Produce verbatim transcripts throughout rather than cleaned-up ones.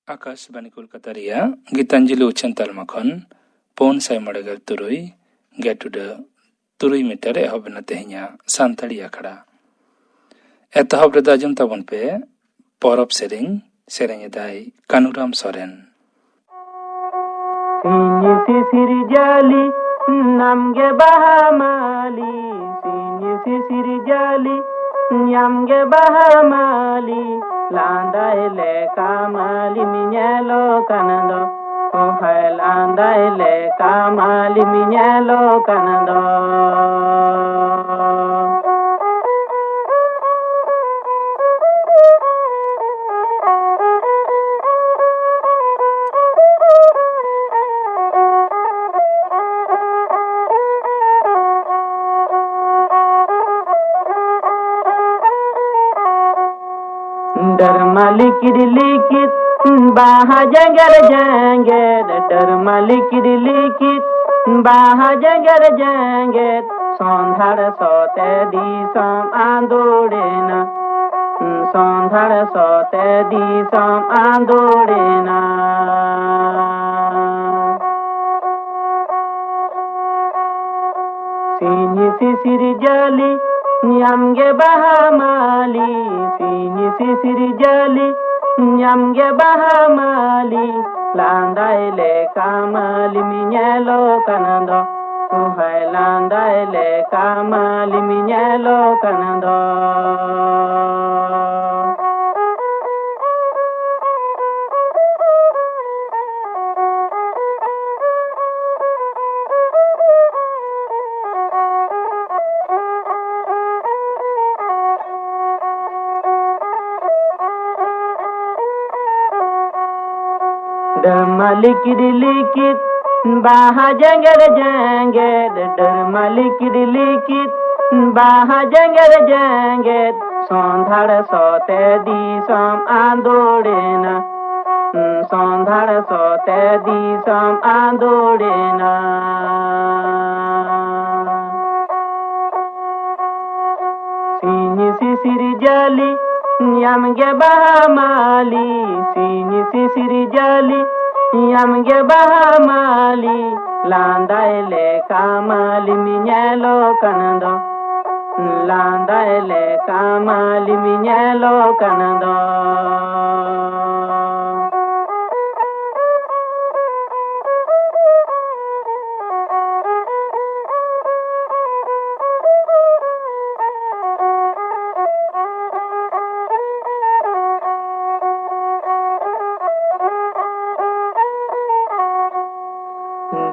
ᱟᱠᱟᱥᱵᱟᱱᱤ ᱠᱳᱞᱠᱟᱛᱟ ᱨᱮᱭᱟᱜ ᱜᱤᱛᱟᱧᱡᱚᱞᱤ ᱩᱪᱷᱟᱹᱱ ᱛᱟᱞᱢᱟ ᱠᱷᱚᱱ ᱯᱩᱱ ᱥᱟᱭ ᱢᱚᱬᱮ ᱜᱮᱞ ᱛᱩᱨᱩᱭ ᱜᱮᱴ ᱩᱰᱟᱹ ᱛᱩᱨᱩᱭ ᱢᱤᱴᱟᱨ ᱮᱦᱚᱵ ᱮᱱᱟ ᱛᱮᱦᱮᱧᱟᱜ ᱥᱟᱱᱛᱟᱲᱤ ᱟᱠᱷᱲᱟ᱾ ᱮᱛᱚᱦᱚᱵ ᱨᱮᱫᱚ ᱟᱸᱡᱚᱢ ᱛᱟᱵᱚᱱ ᱯᱮ ᱯᱚᱨᱚᱵᱽ ᱥᱮᱨᱮᱧ, ᱥᱮᱨᱮᱧ ᱮᱫᱟᱭ ᱠᱟᱹᱱᱩᱨᱟᱢ ᱥᱚᱨᱮᱱ᱾ ᱥᱤᱧ ᱥᱤᱥᱤᱨ ᱡᱟᱹᱞᱤ, ᱧᱟᱢ ᱜᱮ ᱵᱟᱦᱟ ᱢᱟᱹᱞᱤ, ᱥᱤᱧ ᱥᱤᱥᱤᱨ ᱡᱟᱹᱞᱤ, ᱧᱟᱢ ᱜᱮ ᱵᱟᱦᱟ ᱢᱟᱹᱞᱤ, ᱞᱟᱸᱫᱟᱭ ᱞᱮᱠᱟ ᱢᱟᱹᱞᱤᱢ ᱧᱮᱞᱚᱜ ᱠᱟᱱ ᱫᱚ, ᱚ ᱦᱟᱭ ᱞᱟᱸᱫᱟᱭ ᱞᱮᱠᱟ ᱢᱟᱹᱞᱤᱢ ᱧᱮᱞᱚᱜ ᱠᱟᱱ ᱫᱚ᱾ ᱰᱟᱹᱨᱢᱟ ᱞᱤᱠᱤᱨ ᱞᱤᱠᱤᱨ, ᱵᱟᱦᱟ ᱡᱮᱸᱜᱮᱫ ᱡᱮᱸᱜᱮᱫ, ᱰᱟᱹᱨᱢᱟ ᱞᱤᱠᱤᱨ ᱞᱤᱠᱤᱨ, ᱵᱟᱦᱟ ᱡᱮᱸᱜᱮᱫ ᱡᱮᱸᱜᱮᱫ, ᱥᱚᱸᱫᱷᱟᱲ ᱥᱚᱛᱮ ᱫᱤᱥᱚᱢ ᱟᱸᱫᱳᱲᱮᱱᱟ, ᱥᱚᱸᱫᱷᱟᱲ ᱥᱚᱛᱮ ᱫᱤᱥᱚᱢ ᱟᱸᱫᱳᱲᱮᱱᱟ᱾ ᱥᱤᱧ ᱥᱤᱥᱤᱨ ᱡᱟᱹᱞᱤ, ᱧᱟᱢ ᱜᱮ ᱵᱟᱦᱟ ᱢᱟᱹᱞᱤ, ᱥᱤᱧ ᱥᱤᱥᱤᱨ ᱡᱟᱹᱞᱤ, ᱧᱟᱢ ᱜᱮ ᱵᱟᱦᱟ ᱢᱟᱹᱞᱤ, ᱞᱟᱸᱫᱟᱭ ᱞᱮᱠᱟ ᱢᱟᱹᱞᱤᱢ ᱧᱮᱞᱚᱜ ᱠᱟᱱ ᱫᱚ, ᱩᱦᱟᱭ ᱞᱟᱸᱫᱟᱭ ᱞᱮᱠᱟ ᱢᱟᱹᱞᱤᱢ ᱧᱮᱞᱚᱜ ᱠᱟᱱ ᱫᱚ᱾ ᱰᱟᱹᱨᱢᱟ ᱞᱤᱠᱤᱰ ᱞᱤᱠᱤᱰ, ᱵᱟᱦᱟ ᱡᱮᱸᱜᱮᱫ ᱡᱮᱸᱜᱮᱫ, ᱰᱟᱹᱨᱢᱟ ᱞᱤᱠᱤᱰ ᱞᱤᱠᱤᱰ, ᱵᱟᱦᱟ ᱡᱮᱸᱜᱮᱫ ᱡᱮᱸᱜᱮᱫ, ᱥᱚᱸᱫᱷᱟᱲ ᱥᱚᱛᱮ ᱫᱤᱥᱚᱢ ᱟᱸᱫᱳᱲᱮᱱᱟ, ᱥᱚᱸᱫᱷᱟᱲ ᱥᱚᱛᱮ ᱫᱤᱥᱚᱢ ᱟᱸᱫᱳᱲᱮᱱᱟ᱾ ᱥᱤᱧ ᱥᱤᱥᱤᱨ ᱡᱟᱹᱞᱤ, ᱧᱟᱢ ᱜᱮ ᱵᱟᱦᱟ ᱢᱟᱹᱞᱤ, ᱥᱤᱧ ᱥᱤᱥᱤᱨ ᱡᱟᱹᱞᱤ, ᱟᱢ ᱜᱮ ᱵᱟᱦᱟ ᱢᱟᱹᱞᱤ, ᱞᱟᱸᱫᱟᱭ ᱞᱮᱠᱟ ᱢᱟᱹᱞᱤᱢ ᱧᱮᱞᱚᱜ ᱠᱟᱱ ᱫᱚ, ᱞᱟᱸᱫᱟᱭ ᱞᱮᱠᱟ ᱢᱟᱹᱞᱤᱢ ᱧᱮᱞᱚᱜ ᱠᱟᱱ ᱫᱚ᱾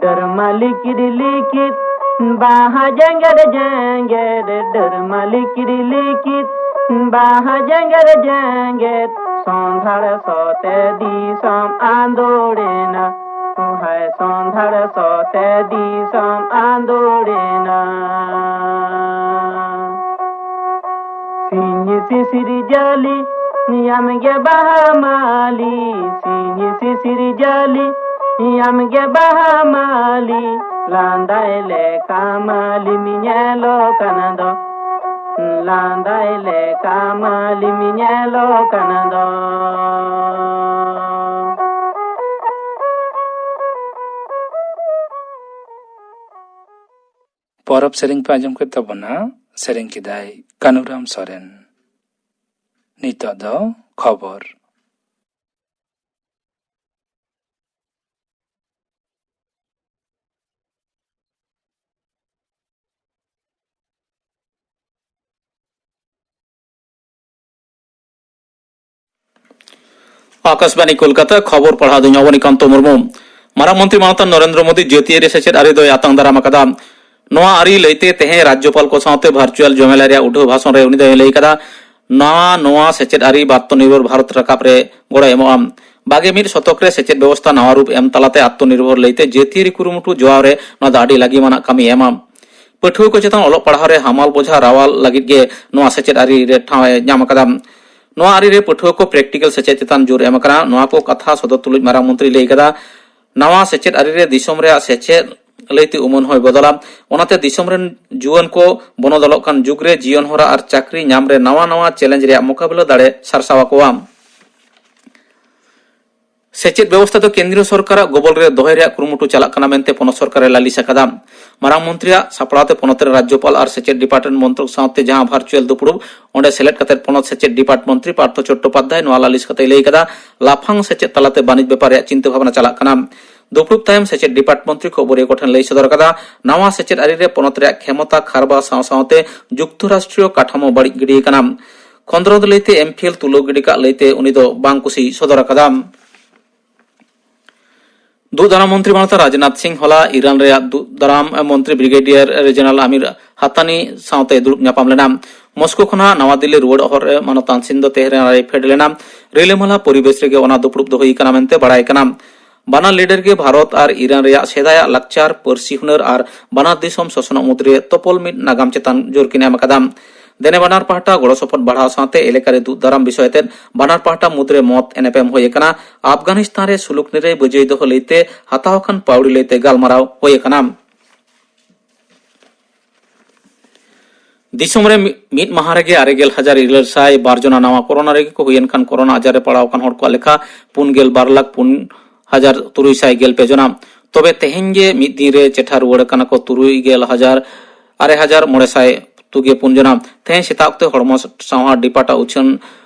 ᱰᱟᱹᱨᱢᱟ ᱞᱤᱠᱤᱨ ᱞᱤᱠᱤᱨ, ᱵᱟᱦᱟ ᱡᱮᱸᱜᱮᱫ ᱡᱮᱸᱜᱮᱫ, ᱰᱟᱹᱨᱢᱟ ᱞᱤᱠᱤᱨ ᱞᱤᱠᱤᱨ, ᱵᱟᱦᱟ ᱡᱮᱸᱜᱮᱫ ᱡᱮᱸᱜᱮᱫ, ᱥᱚᱸᱫᱷᱟᱲ ᱥᱚᱛᱮ ᱫᱤᱥᱚᱢ ᱟᱸᱫᱳᱲᱮᱱᱟ, ᱦᱟᱭ ᱥᱚᱸᱫᱷᱟᱲ ᱥᱚᱛᱮ ᱫᱤᱥᱚᱢ ᱟᱸᱫᱳᱲᱮᱱᱟ᱾ ᱥᱤᱧ ᱥᱤᱥᱤᱨ ᱡᱟᱹᱞᱤ, ᱟᱢ ᱜᱮ ᱵᱟᱦᱟ ᱢᱟᱹᱞᱤ, ᱥᱤᱧ ᱥᱤᱥᱤᱨ ᱡᱟᱹᱞᱤ, ᱟᱢ ᱜᱮ ᱵᱟᱦᱟ ᱢᱟᱹᱞᱤ, ᱞᱟᱸᱫᱟᱭ ᱞᱮᱠᱟ ᱢᱟᱹᱞᱤᱢ ᱧᱮᱞᱚᱜ ᱠᱟᱱ ᱫᱚ, ᱞᱟᱸᱫᱟᱭ ᱞᱮᱠᱟ ᱢᱟᱹᱞᱤᱢ ᱧᱮᱞᱚᱜ ᱠᱟᱱ ᱫᱚ᱾ ᱯᱚᱨᱚᱵᱽ ᱥᱮᱨᱮᱧ ᱯᱮ ᱟᱸᱡᱚᱢ ᱠᱮᱫ ᱛᱟᱵᱚᱱᱟ, ᱥᱮᱨᱮᱧ ᱠᱮᱫᱟᱭ ᱠᱟᱹᱱᱩᱨᱟᱢ ᱥᱚᱨᱮᱱ᱾ ᱱᱤᱛᱚᱜ ᱫᱚ ᱠᱷᱚᱵᱚᱨ᱾ ᱟᱠᱟᱥᱵᱟᱬᱤ ᱠᱳᱞᱠᱟᱛᱟ, ᱠᱷᱚᱵᱚᱨ ᱯᱟᱲᱦᱟᱣ ᱫᱩᱧ ᱚᱵᱚᱱᱤᱠᱟᱱᱛᱚ ᱢᱩᱨᱢᱩ᱾ ᱢᱟᱨᱟᱝ ᱢᱚᱱᱛᱨᱤ ᱢᱟᱱᱚᱛᱟᱱ ᱱᱚᱨᱮᱱᱫᱨᱚ ᱢᱳᱫᱤ ᱡᱟᱹᱛᱤᱭᱟᱹᱨᱤ ᱥᱮᱪᱮᱫ ᱟᱹᱨᱤ ᱫᱚᱭ ᱟᱛᱟᱝ ᱫᱟᱨᱟᱢ ᱟᱠᱟᱫᱟ᱾ ᱱᱚᱣᱟ ᱟᱹᱨᱤ ᱞᱟᱹᱭᱛᱮ ᱛᱮᱦᱮᱧ ᱨᱟᱡᱽᱡᱚᱯᱟᱞ ᱠᱚ ᱥᱟᱶᱛᱮ ᱵᱷᱟᱨᱪᱩᱭᱟᱞ ᱡᱚᱢᱮᱞᱟ ᱨᱮᱭᱟᱜ ᱩᱰᱷᱟᱹᱣ ᱵᱷᱟᱥᱚᱱ ᱨᱮ ᱩᱱᱤ ᱫᱚᱭ ᱞᱟᱹᱭ ᱠᱟᱫᱟ, ᱱᱟᱣᱟ, ᱱᱚᱣᱟ ᱥᱮᱪᱮᱫ ᱟᱹᱨᱤ ᱵᱟᱛᱛᱚ ᱱᱤᱨᱵᱷᱚᱨ ᱵᱷᱟᱨᱚᱛ ᱨᱟᱠᱟᱵ ᱨᱮ ᱜᱚᱲᱚᱭ ᱮᱢᱚᱜᱼᱟ᱾ ᱵᱟᱜᱮ ᱢᱤᱫ ᱥᱚᱛᱚᱠ ᱨᱮ ᱥᱮᱪᱮᱫ ᱵᱮᱵᱚᱥᱛᱷᱟ ᱱᱟᱣᱟ ᱨᱩᱯ ᱮᱢ ᱛᱟᱞᱟᱛᱮ ᱟᱛᱛᱚ ᱱᱤᱨᱵᱷᱚᱨ ᱞᱟᱹᱭᱛᱮ ᱡᱟᱹᱛᱤᱭᱟᱹᱨᱤ ᱠᱩᱨᱩᱢᱩᱴᱩ ᱡᱚᱣᱟᱣ ᱨᱮ ᱱᱚᱣᱟ ᱫᱚ ᱟᱹᱰᱤ ᱞᱟᱹᱜᱤᱢᱟᱱᱟᱜ ᱠᱟᱹᱢᱤ ᱮᱢᱟ᱾ ᱯᱟᱹᱴᱷᱩᱣᱟᱹ ᱠᱚ ᱪᱮᱛᱟᱱ ᱚᱞᱚᱜ ᱯᱟᱲᱦᱟᱣ ᱨᱮ ᱦᱟᱢᱟᱞ ᱵᱚᱡᱷᱟ ᱨᱟᱣᱟᱞ ᱞᱟᱹᱜᱤᱫ ᱜᱮ ᱱᱚᱣᱟ ᱥᱮᱪᱮᱫ ᱟᱹᱨᱤ ᱨᱮ ᱴᱷᱟᱶ ᱮ ᱧᱟᱢ ᱟᱠᱟᱫᱟ᱾ ᱱᱚᱣᱟ ᱟᱹᱨᱤ ᱨᱮ ᱯᱟᱹᱴᱷᱩᱣᱟᱹ ᱠᱚ practical ᱥᱮᱪᱮᱫ ᱪᱮᱛᱟᱱ ᱡᱳᱨ ᱮᱢ ᱟᱠᱟᱱᱟ᱾ ᱱᱚᱣᱟ ᱠᱚ ᱠᱟᱛᱷᱟ ᱥᱚᱫᱚᱨ ᱛᱩᱞᱩᱡ ᱢᱟᱨᱟᱝ ᱢᱚᱱᱛᱨᱤ ᱞᱟᱹᱭ ᱠᱟᱫᱟ, ᱱᱟᱣᱟ ᱥᱮᱪᱮᱫ ᱟᱹᱨᱤ ᱨᱮ ᱫᱤᱥᱚᱢ ᱨᱮᱭᱟᱜ ᱥᱮᱪᱮᱫ ᱞᱟᱹᱭᱛᱮ ᱩᱢᱟᱹᱱ ᱦᱚᱸᱭ ᱵᱚᱫᱚᱞᱟ᱾ ᱚᱱᱟᱛᱮ ᱫᱤᱥᱚᱢ ᱨᱮᱱ ᱡᱩᱣᱟᱹᱱ ᱠᱚ ᱵᱚᱱᱚᱫᱚᱞᱚᱜ ᱠᱟᱱ ᱡᱩᱜᱽ ᱨᱮ ᱡᱤᱭᱚᱱ ᱦᱚᱨᱟ ᱟᱨ ᱪᱟᱹᱠᱨᱤ ᱧᱟᱢ ᱨᱮ ᱱᱟᱣᱟ ᱱᱟᱣᱟ challenge ᱨᱮᱭᱟᱜ ᱢᱳᱠᱟᱵᱤᱞᱟ ᱫᱟᱲᱮ ᱥᱟᱨᱥᱟᱣ ᱟᱠᱚᱣᱟ᱾ ᱥᱮᱪᱮᱫ ᱵᱮᱵᱚᱥᱛᱷᱟ ᱫᱚ ᱠᱮᱱᱫᱨᱤᱭᱚ ᱥᱚᱨᱠᱟᱨᱟᱜ ᱜᱚᱵᱚᱞ ᱨᱮ ᱫᱚᱦᱚᱭ ᱨᱮᱭᱟᱜ ᱠᱩᱨᱩᱢᱩᱴᱩ ᱪᱟᱞᱟᱜ ᱠᱟᱱᱟ ᱢᱮᱱᱛᱮ ᱯᱚᱱᱚᱛ ᱥᱚᱨᱠᱟᱨ ᱮ ᱞᱟᱹᱞᱤᱥ ᱟᱠᱟᱫᱟ᱾ ᱢᱟᱨᱟᱝ ᱢᱚᱱᱛᱨᱤᱭᱟᱜ ᱥᱟᱯᱲᱟᱣ ᱛᱮ ᱯᱚᱱᱚᱛ ᱨᱮ ᱨᱟᱡᱽᱡᱚᱯᱟᱞ ᱟᱨ ᱥᱮᱪᱮᱫ ᱰᱤᱯᱟᱨᱴᱢᱮᱱᱴ ᱢᱚᱱᱛᱨᱚᱠ ᱥᱟᱶᱛᱮ ᱡᱟᱦᱟᱸ ᱵᱷᱟᱨᱪᱩᱭᱟᱞ ᱫᱩᱯᱲᱩᱵ, ᱚᱸᱰᱮ ᱥᱮᱞᱮᱫ ᱠᱟᱛᱮ ᱯᱚᱱᱚᱛ ᱥᱮᱪᱮᱫ ᱰᱤᱯᱟᱨᱴᱢᱮᱱᱴ ᱢᱚᱱᱛᱨᱤ ᱯᱟᱨᱛᱷᱚ ᱪᱚᱴᱴᱳᱯᱟᱫᱽᱫᱷᱟᱭ ᱱᱚᱣᱟ ᱞᱟᱹᱞᱤᱥ ᱠᱟᱛᱮᱭ ᱞᱟᱹᱭ ᱠᱟᱫᱟ, ᱞᱟᱯᱷᱟᱝ ᱥᱮᱪᱮᱫ ᱛᱟᱞᱟᱛᱮ ᱵᱟᱹᱱᱤᱡᱽ ᱵᱮᱯᱟᱨ ᱨᱮᱭᱟᱜ ᱪᱤᱱᱛᱟᱹ ᱵᱷᱟᱵᱽᱱᱟ ᱪᱟᱞᱟᱜ ᱠᱟᱱᱟ᱾ ᱫᱩᱯᱲᱩᱵ ᱛᱟᱭᱚᱢ ᱥᱮᱪᱮᱫ ᱰᱤᱯᱟᱨᱴᱢᱮᱱᱴ ᱢᱚᱱᱛᱨᱤ ᱠᱷᱚᱵᱚᱨᱤᱭᱟᱹ ᱠᱚ ᱴᱷᱮᱱ ᱞᱟᱹᱭ ᱥᱚᱫᱚᱨ ᱠᱟᱫᱟ, ᱱᱟᱣᱟ ᱥᱮᱪᱮᱫ ᱟᱹᱨᱤ ᱨᱮ ᱯᱚᱱᱚᱛ ᱨᱮᱭᱟᱜ ᱠᱷᱮᱢᱚᱛᱟ ᱠᱷᱟᱨᱵᱟ ᱥᱟᱶ ᱥᱟᱶᱛᱮ ᱡᱩᱠᱛᱚᱨᱟᱥᱴᱨᱤᱭᱚ ᱠᱟᱴᱷᱟᱢᱳ ᱵᱟᱹᱲᱤᱡ ᱜᱤᱰᱤ ᱟᱠᱟᱱᱟ᱾ ᱠᱷᱚᱸᱫᱽᱨᱚᱸᱫ ᱞᱟᱹᱭᱛᱮ ᱮᱢᱯᱷᱤᱞ ᱛᱩᱞᱟᱹᱣ ᱜᱤᱰᱤ ᱠᱟᱜ ᱞᱟᱹᱭᱛᱮ ᱩᱱᱤ ᱫᱚ ᱵᱟᱝ ᱠᱩᱥᱤ ᱥᱚᱫᱚᱨ ᱟᱠᱟᱫᱟ᱾ ᱫᱩᱜ ᱫᱟᱨᱟᱢ ᱢᱚᱱᱛᱨᱤ ᱢᱟᱱᱚᱛ ᱨᱟᱡᱽᱱᱟᱛᱷ ᱥᱤᱝ ᱦᱚᱞᱟ ᱤᱨᱟᱱ ᱨᱮᱭᱟᱜ ᱫᱩᱜ ᱫᱟᱨᱟᱢ ᱢᱚᱱᱛᱨᱤ ᱵᱨᱤᱜᱮᱰᱤᱭᱟᱨ ᱡᱮᱱᱟᱨᱟᱞ ᱟᱢᱤᱨ ᱦᱟᱛᱟᱱᱤ ᱥᱟᱶᱛᱮ ᱫᱩᱲᱩᱵ ᱧᱟᱯᱟᱢ ᱞᱮᱱᱟ᱾ ᱢᱚᱥᱠᱳ ᱠᱷᱚᱱᱟᱜ ᱱᱟᱣᱟ ᱫᱤᱞᱞᱤ ᱨᱩᱣᱟᱹᱲ ᱦᱚᱨ ᱨᱮ ᱢᱟᱱᱚᱛᱟᱱ ᱥᱤᱝ ᱫᱚ ᱛᱮᱦᱨᱟᱱ ᱨᱮᱭ ᱯᱷᱮᱰ ᱞᱮᱱᱟ᱾ ᱨᱤᱞᱟᱹᱢᱟᱞᱟ ᱯᱚᱨᱤᱵᱮᱥ ᱨᱮᱜᱮ ᱚᱱᱟ ᱫᱩᱯᱲᱩᱵ ᱫᱚ ᱦᱩᱭ ᱟᱠᱟᱱᱟ ᱢᱮᱱᱛᱮ ᱵᱟᱲᱟᱭ ᱠᱟᱱᱟ᱾ ᱵᱟᱱᱟᱨ ᱞᱤᱰᱟᱨ ᱜᱮ ᱵᱷᱟᱨᱚᱛ ᱟᱨ ᱤᱨᱟᱱ ᱨᱮᱭᱟᱜ ᱥᱮᱫᱟᱭᱟᱜ ᱞᱟᱠᱪᱟᱨ, ᱯᱟᱹᱨᱥᱤ ᱦᱩᱱᱟᱹᱨ ᱟᱨ ᱵᱟᱱᱟᱨ ᱫᱤᱥᱚᱢ ᱥᱚᱥᱱᱚᱜ ᱢᱩᱫᱽᱨᱮ ᱛᱚᱯᱚᱞ ᱢᱤᱫ ᱱᱟᱜᱟᱢ ᱪᱮᱛᱟᱱ ᱡᱳᱨ ᱠᱤᱱ ᱮᱢ ᱟᱠᱟᱫᱟ᱾ ᱫᱮᱱᱮ ᱵᱟᱱᱟᱨ ᱯᱟᱦᱴᱟ ᱜᱚᱲᱚ ᱥᱚᱯᱚᱦᱚᱫ ᱵᱟᱲᱦᱟᱣ ᱥᱟᱶᱛᱮ ᱮᱞᱟᱠᱟ ᱨᱮ ᱫᱩᱜ ᱫᱟᱨᱟᱢ ᱵᱤᱥᱚᱭ ᱟᱛᱮᱫ ᱵᱟᱱᱟᱨ ᱯᱟᱦᱴᱟ ᱢᱩᱫᱽᱨᱮ ᱢᱚᱛ ᱮᱱᱮᱯᱮᱢ ᱦᱩᱭ ᱟᱠᱟᱱᱟ᱾ ᱟᱯᱜᱟᱱᱤᱥᱛᱟᱱ ᱨᱮ ᱥᱩᱞᱩᱠ ᱱᱤᱨᱟᱹᱭ ᱵᱟᱹᱡᱟᱹᱭ ᱫᱚᱦᱚ ᱞᱟᱹᱭᱛᱮ ᱦᱟᱛᱟᱣ ᱟᱠᱟᱱ ᱯᱟᱹᱣᱲᱤ ᱞᱟᱹᱭᱛᱮ ᱜᱟᱞᱢᱟᱨᱟᱣ ᱦᱩᱭ ᱟᱠᱟᱱᱟ᱾ ᱫᱤᱥᱚᱢ ᱨᱮ ᱢᱤ-, ᱢᱤᱫ ᱢᱟᱦᱟ ᱨᱮᱜᱮ ᱟᱨᱮ ᱜᱮᱞ ᱦᱟᱡᱟᱨ ᱤᱨᱟᱹᱞ ᱥᱟᱭ ᱵᱟᱨ ᱡᱚᱱᱟ ᱱᱟᱣᱟ ᱠᱳᱨᱳᱱᱟ ᱨᱳᱜᱤ ᱠᱚ ᱦᱩᱭᱮᱱ ᱠᱷᱟᱱ ᱠᱳᱨᱳᱱᱟ ᱟᱡᱟᱨ ᱨᱮ ᱯᱟᱲᱟᱣ ᱟᱠᱟᱱ ᱦᱚᱲ ᱠᱚᱣᱟᱜ ᱞᱮᱠᱷᱟ ᱯᱩᱱ ᱜᱮᱞ ᱵᱟᱨ ᱞᱟᱠᱷ ᱯᱩᱱ ᱦᱟᱡᱟᱨ ᱛᱩᱨᱩᱭ ᱥᱟᱭ ᱜᱮᱞ ᱯᱮ ᱡᱚᱱᱟ᱾ ᱛᱚᱵᱮ ᱛᱮᱦᱮᱧ ᱜᱮ ᱢᱤᱫ ᱫᱤᱱ ᱨᱮ ᱪᱮᱴᱷᱟ ᱨᱩᱣᱟᱹᱲ ᱟᱠᱟᱱᱟ ᱠᱚ ᱛᱩᱨᱩᱭ ᱜᱮᱞ ᱦᱟᱡᱟᱨ ᱟᱨᱮ ᱦᱟᱡᱟᱨ ᱢᱚᱬᱮ ᱥᱟᱭ ᱛᱩᱜᱮ ᱯᱩᱱ ᱡᱚᱱᱟ᱾ ᱛᱮᱦᱮᱧ ᱥᱮᱛᱟᱜ ᱚᱠᱛᱮ ᱦᱚᱲᱢᱚ ᱥᱟᱶᱟᱨ ᱰᱤᱯᱟᱨᱴ ᱟᱜ ᱩᱪᱷᱟᱹᱱ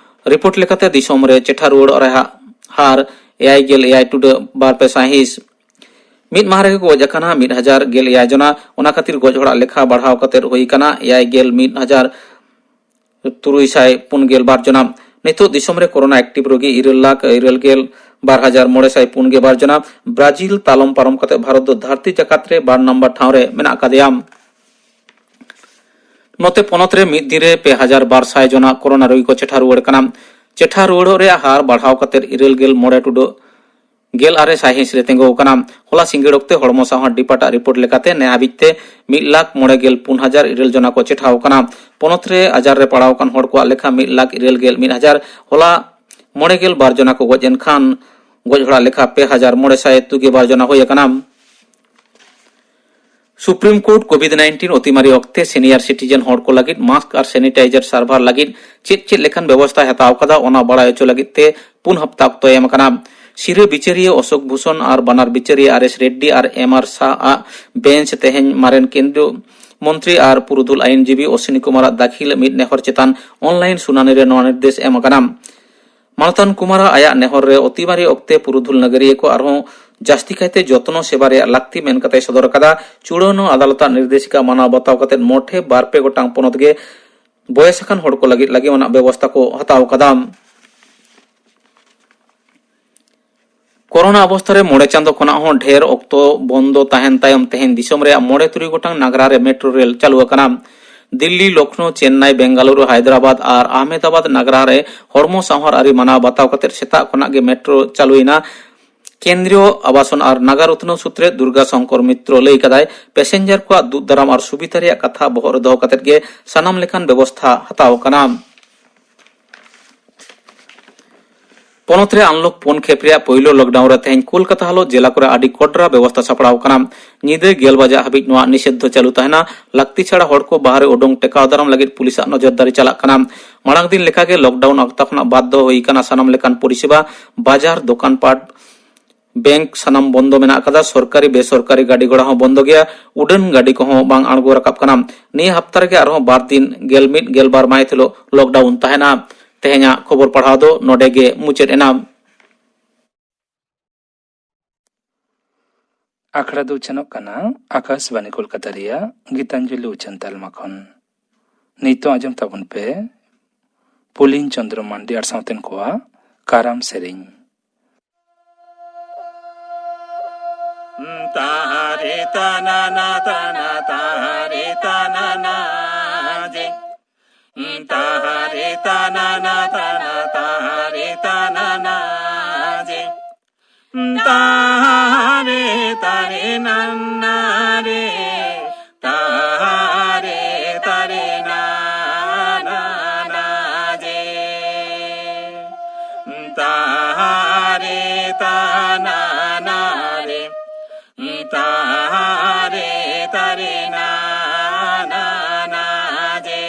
ᱨᱤᱯᱳᱨᱴ ᱞᱮᱠᱟᱛᱮ ᱫᱤᱥᱚᱢ ᱨᱮ ᱪᱮᱴᱷᱟ ᱨᱩᱣᱟᱹᱲᱚᱜ ᱨᱮ ᱦᱟ-, ᱦᱟᱨ ᱮᱭᱟᱭ ᱜᱮᱞ ᱮᱭᱟᱭ ᱴᱩᱰᱟᱹᱜ ᱵᱟᱨ ᱯᱮ ᱥᱟᱭᱦᱤᱸᱥ᱾ ᱢᱤᱫ ᱢᱟᱦᱟ ᱨᱮᱜᱮ ᱠᱚ ᱜᱚᱡ ᱟᱠᱟᱱᱟ ᱢᱤᱫ ᱦᱟᱡᱟᱨ ᱜᱮᱞ ᱮᱭᱟᱭ ᱡᱚᱱᱟ᱾ ᱚᱱᱟ ᱠᱷᱟᱹᱛᱤᱨ ᱜᱚᱡ ᱦᱚᱲᱟᱜ ᱞᱮᱠᱷᱟ ᱵᱟᱲᱦᱟᱣ ᱠᱟᱛᱮ ᱦᱩᱭ ᱟᱠᱟᱱᱟ ᱮᱭᱟᱭ ᱜᱮᱞ ᱢᱤᱫ ᱦᱟᱡᱟᱨ ᱛᱩᱨᱩᱭ ᱥᱟᱭ ᱯᱩᱱ ᱜᱮᱞ ᱵᱟᱨ ᱡᱚᱱᱟ᱾ ᱱᱤᱛᱚᱜ ᱫᱤᱥᱚᱢ ᱨᱮ ᱠᱳᱨᱳᱱᱟ ᱮᱠᱴᱤᱵᱷ ᱨᱳᱜᱤ ᱤᱨᱟᱹᱞ ᱞᱟᱠᱷ ᱤᱨᱟᱹᱞ ᱜᱮᱞ ᱵᱟᱨ ᱦᱟᱡᱟᱨ ᱢᱚᱬᱮ ᱥᱟᱭ ᱯᱩᱱ ᱜᱮᱞ ᱵᱟᱨ ᱡᱚᱱᱟ᱾ ᱵᱨᱟᱡᱤᱞ ᱛᱟᱞᱚᱢ ᱯᱟᱨᱚᱢ ᱠᱟᱛᱮ ᱵᱷᱟᱨᱚᱛ ᱫᱚ ᱫᱷᱟᱹᱨᱛᱤ ᱡᱟᱠᱟᱛ ᱨᱮ ᱵᱟᱨ ᱱᱚᱢᱵᱚᱨ ᱴᱷᱟᱶ ᱨᱮ ᱢᱮᱱᱟᱜ ᱟᱠᱟᱫᱮᱭᱟ᱾ ᱱᱚᱛᱮ ᱯᱚᱱᱚᱛ ᱨᱮ ᱢᱤᱫ ᱫᱤᱱ ᱨᱮ ᱯᱮ ᱦᱟᱡᱟᱨ ᱵᱟᱨ ᱥᱟᱭ ᱡᱚᱱᱟ ᱠᱳᱨᱳᱱᱟ ᱨᱳᱜᱤ ᱠᱚ ᱪᱮᱴᱷᱟ ᱨᱩᱣᱟᱹᱲ ᱠᱟᱱᱟ᱾ ᱪᱮᱴᱷᱟ ᱨᱩᱣᱟᱹᱲᱚᱜ ᱨᱮᱭᱟᱜ ᱦᱟᱨ ᱵᱟᱲᱦᱟᱣ ᱠᱟᱛᱮ ᱤᱨᱟᱹᱞ ᱜᱮᱞ ᱢᱚᱬᱮ ᱴᱩᱰᱟᱹᱜ ᱜᱮᱞ ᱟᱨᱮ ᱥᱟᱭᱦᱤᱸᱥ ᱨᱮ ᱛᱤᱸᱜᱩ ᱟᱠᱟᱱᱟ᱾ ᱦᱚᱞᱟ ᱥᱤᱸᱜᱟᱹᱲ ᱚᱠᱛᱮ ᱦᱚᱲᱢᱚ ᱥᱟᱶᱟᱨ ᱰᱤᱯᱟᱨᱴ ᱟᱜ ᱨᱤᱯᱳᱨᱴ ᱞᱮᱠᱟᱛᱮ ᱱᱮ ᱦᱟᱹᱵᱤᱡ ᱛᱮ ᱢᱤᱫ ᱞᱟᱠᱷ ᱢᱚᱬᱮ ᱜᱮᱞ ᱯᱩᱱ ᱦᱟᱡᱟᱨ ᱤᱨᱟᱹᱞ ᱡᱚᱱᱟ ᱠᱚ ᱪᱮᱴᱷᱟᱣ ᱟᱠᱟᱱᱟ᱾ ᱯᱚᱱᱚᱛ ᱨᱮ ᱟᱡᱟᱨ ᱨᱮ ᱯᱟᱲᱟᱣ ᱟᱠᱟᱱ ᱦᱚᱲ ᱠᱚᱣᱟᱜ ᱞᱮᱠᱷᱟ ᱢᱤᱫ ᱞᱟᱠᱷ ᱤᱨᱟᱹᱞ ᱜᱮᱞ ᱢᱤᱫ ᱦᱟᱡᱟᱨ᱾ ᱦᱚᱞᱟ ᱢᱚᱬᱮ ᱜᱮᱞ ᱵᱟᱨ ᱡᱚᱱᱟ ᱠᱚ ᱜᱚᱡ ᱮᱱ ᱠᱷᱟᱱ ᱜᱚᱡ ᱦᱚᱲᱟᱜ ᱞᱮᱠᱷᱟ ᱯᱮ ᱦᱟᱡᱟᱨ ᱢᱚᱬᱮ ᱥᱟᱭ ᱛᱩᱜᱮ ᱵᱟᱨ ᱡᱚᱱᱟ ᱦᱩᱭ ᱟᱠᱟᱱᱟ᱾ ᱥᱩᱯᱨᱤᱢ ᱠᱳᱨᱴ ᱠᱳᱵᱷᱤᱰ ᱱᱟᱭᱤᱱᱴᱤᱱ ᱚᱛᱤᱢᱟᱨᱤ ᱚᱠᱛᱮ ᱥᱤᱱᱤᱭᱟᱨ ᱥᱤᱴᱤᱡᱮᱱ ᱦᱚᱲ ᱠᱚ ᱞᱟᱹᱜᱤᱫ ᱢᱟᱥᱠ ᱟᱨ ᱥᱮᱱᱤᱴᱟᱭᱡᱟᱨ ᱥᱟᱨᱵᱷᱟᱨ ᱞᱟᱹᱜᱤᱫ ᱪᱮᱫ ᱪᱮᱫ ᱞᱮᱠᱟᱱ ᱵᱮᱵᱚᱥᱛᱷᱟᱭ ᱦᱟᱛᱟᱣ ᱟᱠᱟᱫᱟ, ᱚᱱᱟ ᱵᱟᱲᱟᱭ ᱦᱚᱪᱚ ᱞᱟᱹᱜᱤᱫ ᱛᱮ ᱯᱩᱱ ᱦᱟᱯᱛᱟ ᱚᱠᱛᱚᱭ ᱮᱢ ᱟᱠᱟᱱᱟ᱾ ᱥᱤᱨᱟᱹ ᱵᱤᱪᱟᱹᱨᱤᱭᱟᱹ ᱚᱥᱳᱠ ᱵᱷᱩᱥᱚᱱ ᱟᱨ ᱵᱟᱱᱟᱨ ᱵᱤᱪᱟᱹᱨᱤᱭᱟᱹ ᱟᱨ ᱮᱥ ᱨᱮᱰᱰᱤ ᱟᱨ ᱮᱢ ᱟᱨ ᱥᱟᱦ ᱟᱜ ᱵᱮᱧᱪ ᱛᱮᱦᱮᱧ ᱢᱟᱨᱮᱱ ᱠᱮᱱᱫᱨᱤᱭᱚ ᱢᱚᱱᱛᱨᱤ ᱟᱨ ᱯᱩᱨᱩᱫᱷᱩᱞ ᱟᱭᱤᱱᱡᱤᱵᱤ ᱚᱥᱤᱱᱤ ᱠᱩᱢᱟᱨᱟᱜ ᱫᱟᱹᱠᱷᱤᱞ ᱢᱤᱫ ᱱᱮᱦᱚᱨ ᱪᱮᱛᱟᱱ ᱚᱱᱞᱟᱭᱤᱱ ᱥᱩᱱᱟᱱᱤ ᱨᱮ ᱱᱚᱣᱟ ᱱᱤᱨᱫᱮᱥ ᱮᱢ ᱟᱠᱟᱱᱟ᱾ ᱢᱟᱱᱚᱛᱟᱱ ᱠᱩᱢᱟᱨᱟ ᱟᱭᱟᱜ ᱱᱮᱦᱚᱨ ᱨᱮ ᱚᱛᱤᱢᱟᱨᱤ ᱚᱠᱛᱮ ᱯᱩᱨᱩᱫᱷᱩᱞ ᱱᱟᱜᱟᱨᱤᱭᱟᱹ ᱠᱚ ᱟᱨᱦᱚᱸ ᱡᱟᱹᱥᱛᱤ ᱠᱟᱭᱛᱮ ᱡᱚᱛᱱᱚ ᱥᱮᱵᱟ ᱨᱮᱭᱟᱜ ᱞᱟᱹᱠᱛᱤ ᱢᱮᱱ ᱠᱟᱛᱮᱭ ᱥᱚᱫᱚᱨ ᱟᱠᱟᱫᱟ᱾ ᱪᱩᱲᱟᱹᱣᱱᱚ ᱟᱫᱟᱞᱚᱛᱟᱜ ᱱᱤᱨᱫᱮᱥᱤᱠᱟ ᱢᱟᱱᱟᱣ ᱵᱟᱛᱟᱣ ᱠᱟᱛᱮ ᱢᱚᱴᱷᱮ ᱵᱟᱨ ᱯᱮ ᱜᱚᱴᱟᱝ ᱯᱚᱱᱚᱛ ᱜᱮ ᱵᱚᱭᱮᱥ ᱟᱠᱟᱱ ᱦᱚᱲ ᱠᱚ ᱞᱟᱹᱜᱤᱫ ᱞᱟᱹᱜᱤᱫ ᱟᱱᱟᱜ ᱵᱮᱵᱚᱥᱛᱷᱟ ᱠᱚ ᱦᱟᱛᱟᱣ ᱟᱠᱟᱫᱟ᱾ ᱠᱳᱨᱳᱱᱟ ᱚᱵᱚᱥᱛᱷᱟ ᱨᱮ ᱢᱚᱬᱮ ᱪᱟᱸᱫᱚ ᱠᱷᱚᱱᱟᱜ ᱦᱚᱸ ᱰᱷᱮᱨ ᱚᱠᱛᱚ ᱵᱚᱱᱫᱚ ᱛᱟᱦᱮᱱ ᱛᱟᱭᱚᱢ ᱛᱮᱦᱮᱧ ᱫᱤᱥᱚᱢ ᱨᱮᱭᱟᱜ ᱢᱚᱬᱮ ᱛᱩᱨᱩᱭ ᱜᱚᱴᱟᱝ ᱱᱟᱜᱽᱨᱟ ᱨᱮ ᱢᱮᱴᱨᱳ ᱨᱮᱞ ᱪᱟᱹᱞᱩ ᱟᱠᱟᱱᱟ᱾ ᱫᱤᱞᱞᱤ, ᱞᱚᱠᱷᱱᱳ, ᱪᱮᱱᱱᱟᱭ, ᱵᱮᱝᱜᱟᱞᱩᱨᱩ, ᱦᱟᱭᱫᱨᱟᱵᱟᱫᱽ ᱟᱨ ᱟᱦᱢᱮᱫᱟᱵᱟᱫᱽ ᱱᱟᱜᱽᱨᱟ ᱨᱮ ᱦᱚᱲᱢᱚ ᱥᱟᱶᱟᱨ ᱟᱹᱨᱤ ᱢᱟᱱᱟᱣ ᱵᱟᱛᱟᱣ ᱠᱟᱛᱮ ᱥᱮᱛᱟᱜ ᱠᱷᱚᱱᱟᱜ ᱜᱮ ᱢᱮᱴᱨᱳ ᱪᱟᱹᱞᱩᱭᱮᱱᱟ᱾ ᱠᱮᱱᱫᱨᱤᱭᱚ ᱟᱵᱟᱥᱚᱱ ᱟᱨ ᱱᱟᱜᱟᱨ ᱩᱛᱱᱟᱹᱣ ᱥᱩᱛᱨᱮᱫ ᱫᱩᱨᱜᱟ ᱥᱚᱝᱠᱚᱨ ᱢᱤᱛᱨᱚ ᱞᱟᱹᱭ ᱠᱟᱫᱟᱭ, ᱯᱮᱥᱮᱧᱡᱟᱨ ᱠᱚᱣᱟᱜ ᱫᱩᱜ ᱫᱟᱨᱟᱢ ᱟᱨ ᱥᱩᱵᱤᱫᱷᱟ ᱨᱮᱭᱟᱜ ᱠᱟᱛᱷᱟ ᱵᱚᱦᱚᱜ ᱨᱮ ᱫᱚᱦᱚ ᱠᱟᱛᱮ ᱜᱮ ᱥᱟᱱᱟᱢ ᱞᱮᱠᱟᱱ ᱵᱮᱵᱚᱥᱛᱷᱟ ᱦᱟᱛᱟᱣ ᱟᱠᱟᱱᱟ᱾ ᱯᱚᱱᱚᱛ ᱨᱮ ᱟᱱᱞᱚᱠ ᱯᱩᱱ ᱠᱷᱮᱯ ᱨᱮᱭᱟᱜ ᱯᱳᱭᱞᱳ ᱞᱚᱠᱰᱟᱣᱩᱱ ᱨᱮ ᱛᱮᱦᱮᱧ ᱠᱳᱞᱠᱟᱛᱟ ᱦᱟᱞᱚᱛ ᱡᱮᱞᱟ ᱠᱚᱨᱮ ᱟᱹᱰᱤ ᱠᱚᱰᱨᱟ ᱵᱮᱵᱚᱥᱛᱷᱟ ᱥᱟᱯᱲᱟᱣ ᱟᱠᱟᱱᱟ᱾ ᱧᱤᱫᱟᱹ ᱜᱮᱞ ᱵᱟᱡᱟᱜ ᱦᱟᱹᱵᱤᱡ ᱱᱚᱣᱟ ᱱᱤᱥᱮᱫᱷ ᱫᱚ ᱪᱟᱹᱞᱩ ᱛᱟᱦᱮᱱᱟ᱾ ᱞᱟᱹᱠᱛᱤ ᱪᱷᱟᱲᱟ ᱦᱚᱲ ᱠᱚ ᱵᱟᱦᱨᱮ ᱩᱰᱩᱝ ᱴᱮᱠᱟᱣ ᱫᱟᱨᱟᱢ ᱞᱟᱹᱜᱤᱫ ᱯᱩᱞᱤᱥᱟᱜ ᱱᱚᱡᱚᱨᱫᱟᱨᱤ ᱪᱟᱞᱟᱜ ᱠᱟᱱᱟ᱾ ᱢᱟᱲᱟᱝ ᱫᱤᱱ ᱞᱮᱠᱟᱜᱮ ᱞᱚᱠᱰᱟᱣᱩᱱ ᱚᱠᱛᱟ ᱠᱷᱚᱱᱟᱜ ᱵᱟᱫ ᱫᱚᱦᱚ ᱦᱩᱭ ᱟᱠᱟᱱᱟ ᱥᱟᱱᱟᱢ ᱞᱮᱠᱟᱱ ᱯᱚᱨᱤᱥᱮᱵᱟ, ᱵᱟᱡᱟᱨ, ᱫᱚᱠᱟᱱ ᱯᱟᱴ, ᱵᱮᱝᱠ ᱥᱟᱱᱟᱢ ᱵᱚᱱᱫᱚ ᱢᱮᱱᱟᱜ ᱟᱠᱟᱫᱟ᱾ ᱥᱚᱨᱠᱟᱨᱤ ᱵᱮᱥᱚᱨᱠᱟᱨᱤ ᱜᱟᱹᱰᱤ ᱜᱷᱚᱲᱟ ᱦᱚᱸ ᱵᱚᱱᱫᱚ ᱜᱮᱭᱟ᱾ ᱩᱰᱟᱹᱱ ᱜᱟᱹᱰᱤ ᱠᱚᱦᱚᱸ ᱵᱟᱝ ᱟᱬᱜᱚ ᱨᱟᱠᱟᱵ ᱠᱟᱱᱟ᱾ ᱱᱤᱭᱟᱹ ᱦᱟᱯᱛᱟ ᱨᱮᱜᱮ ᱟᱨᱦᱚᱸ ᱵᱟᱨ ᱫᱤᱱ ᱜᱮᱞ ᱢᱤᱫ ᱜᱮᱞᱵᱟᱨ ᱢᱟᱹᱦᱤᱛ ᱦᱤᱞᱳᱜ ᱞᱚᱠᱰᱟᱣᱩᱱ ᱛᱟᱦᱮᱱᱟ᱾ ᱛᱮᱦᱮᱧᱟᱜ ᱠᱷᱚᱵᱚᱨ ᱯᱟᱲᱦᱟᱣ ᱫᱚ ᱱᱚᱰᱮ ᱜᱮ ᱢᱩᱪᱟᱹᱫ ᱮᱱᱟ᱾ ᱟᱠᱷᱲᱟ ᱫᱚ ᱩᱪᱷᱟᱹᱱᱚᱜ ᱠᱟᱱᱟ ᱟᱠᱟᱥᱵᱟᱱᱤ ᱠᱳᱞᱠᱟᱛᱟ ᱨᱮᱭᱟᱜ ᱜᱤᱛᱟᱧᱡᱚᱞᱤ ᱩᱪᱷᱟᱹᱱ ᱛᱟᱞᱢᱟ ᱠᱷᱚᱱ᱾ ᱱᱤᱛᱚᱜ ᱟᱸᱡᱚᱢ ᱛᱟᱵᱚᱱ ᱯᱮ ᱯᱩᱞᱤᱱ ᱪᱚᱸᱫᱽᱨᱚ ᱢᱟᱱᱰᱤ ᱟᱨ ᱥᱟᱶᱛᱮᱱ ᱠᱚᱣᱟᱜ ᱠᱟᱨᱟᱢ ᱥᱮᱨᱮᱧ᱾ ᱛᱟᱦᱟᱨᱮ ᱛᱟᱱᱟᱱᱟ ᱛᱟᱱᱟ ᱛᱟᱦᱟᱨᱮ ᱛᱟᱱᱟᱱᱟ ᱡᱮ᱾ ᱛᱟᱦᱟᱨᱮ ᱛᱟᱱᱟᱱᱟ ᱛᱟᱱᱟ ᱛᱟᱦᱟᱨᱮ ᱛᱟᱱᱟᱱᱟ ᱡᱮ᱾ ᱛᱟᱦᱟᱨᱮ ᱛᱟᱨᱮ ᱱᱟᱱᱟ ᱨᱮ᱾ ᱛᱟᱦᱟᱨᱮ ᱛᱟᱨᱮ ᱱᱟᱱᱟ ᱡᱮ᱾ ᱛᱟᱦᱟᱨᱮ ᱛᱟᱱᱟᱱᱟ ᱨᱮ᱾ ᱛᱟᱦᱟᱨᱮ ᱛᱟᱨᱮ ᱱᱟᱱᱟ ᱡᱮ᱾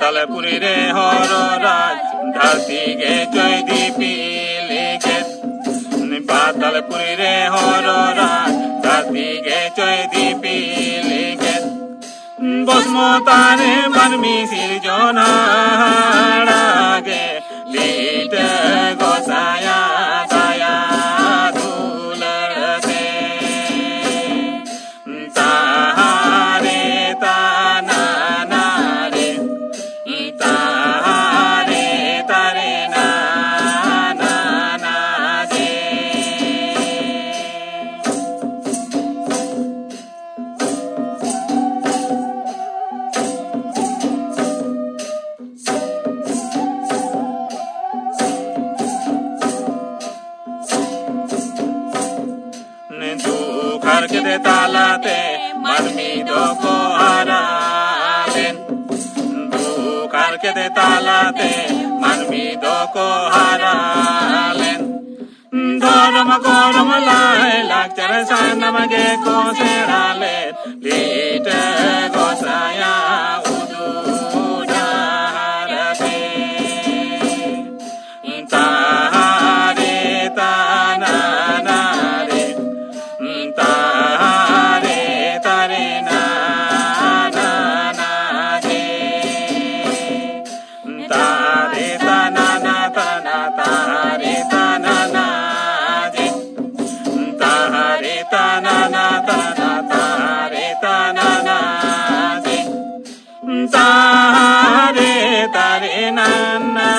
ᱯᱟᱛᱟᱞᱯᱩᱨᱤ ᱨᱮ ᱦᱚᱨᱚ ᱨᱟᱡᱽ, ᱫᱷᱟᱹᱨᱛᱤ ᱜᱮ ᱪᱚᱭ ᱫᱤᱯᱤᱞ ᱠᱮᱫ᱾ ᱯᱟᱛᱟᱞᱯᱩᱨᱤ ᱨᱮ ᱦᱚᱨᱚ ᱨᱟᱡᱽ, ᱫᱷᱟᱹᱨᱛᱤ ᱜᱮ ᱪᱚᱭ ᱫᱤᱯᱤᱞ ᱠᱮᱫ᱾ ᱵᱚᱥᱢᱚᱛᱟᱱ ᱢᱟᱹᱱᱢᱤ ᱥᱤᱨᱡᱚᱱ ᱦᱟᱦᱟᱲᱟ ᱜᱮ, ᱞᱤᱴᱟᱹ ᱜᱚᱥᱟᱭᱟ ᱫᱟᱭᱟ ᱫᱩᱞᱟᱹᱲ ᱛᱮ᱾ ᱛᱟᱦᱟᱨᱮ ᱛᱟᱱᱟᱱᱟᱨᱮ, ᱛᱟᱦᱟᱨᱮ ᱛᱟᱨᱮ ᱱᱟᱱᱟᱱᱟᱨᱮ᱾ ᱫᱩᱠ ᱦᱟᱨᱠᱮᱛ ᱛᱟᱞᱟᱛᱮ ᱢᱟᱹᱱᱢᱤ ᱫᱚᱠᱚ ᱦᱟᱨᱟ ᱞᱮᱱ᱾ ᱫᱩᱠ ᱦᱟᱨᱠᱮᱛ ᱛᱟᱞᱟᱛᱮ ᱢᱟᱹᱱᱢᱤ ᱫᱚᱠᱚ ᱦᱟᱨᱟ ᱞᱮᱱ᱾ ᱫᱷᱚᱨᱚᱢ ᱠᱚᱨᱚᱢ ᱞᱟᱭ ᱞᱟᱠᱪᱟᱨ ᱥᱟᱱᱟᱢ ᱜᱮᱠᱚ ᱥᱮᱬᱟ ᱞᱮᱫ᱾ ᱞᱤᱴᱟᱹ ᱜᱚᱥᱟᱭᱟ ᱩᱫᱩᱜ ᱰᱟᱦᱟᱨ ᱛᱮ᱾ ᱛᱟᱦᱟᱨᱮ ᱛᱟᱱᱟᱱᱟᱨᱮ, ᱛᱟᱦᱟᱨᱮ ᱛᱟᱨᱮ ᱱᱟᱱᱟᱱᱟᱨᱮ᱾ ᱛᱟᱦᱟᱨᱮ ᱛᱟᱱᱟᱱᱟ ᱛᱟᱱᱟ, ᱛᱟᱦᱟᱨᱮ ᱛᱟᱱᱟᱱᱟ ᱡᱮ᱾ ᱛᱟᱦᱟᱨᱮ ᱛᱟᱱᱟᱱᱟ ᱛᱟᱱᱟ, ᱛᱟᱦᱟᱨᱮ ᱛᱟᱱᱟᱱᱟ ᱡᱮ᱾ ᱛᱟᱦᱟᱨᱮ ᱛᱟᱨᱮ ᱱᱟᱱᱟ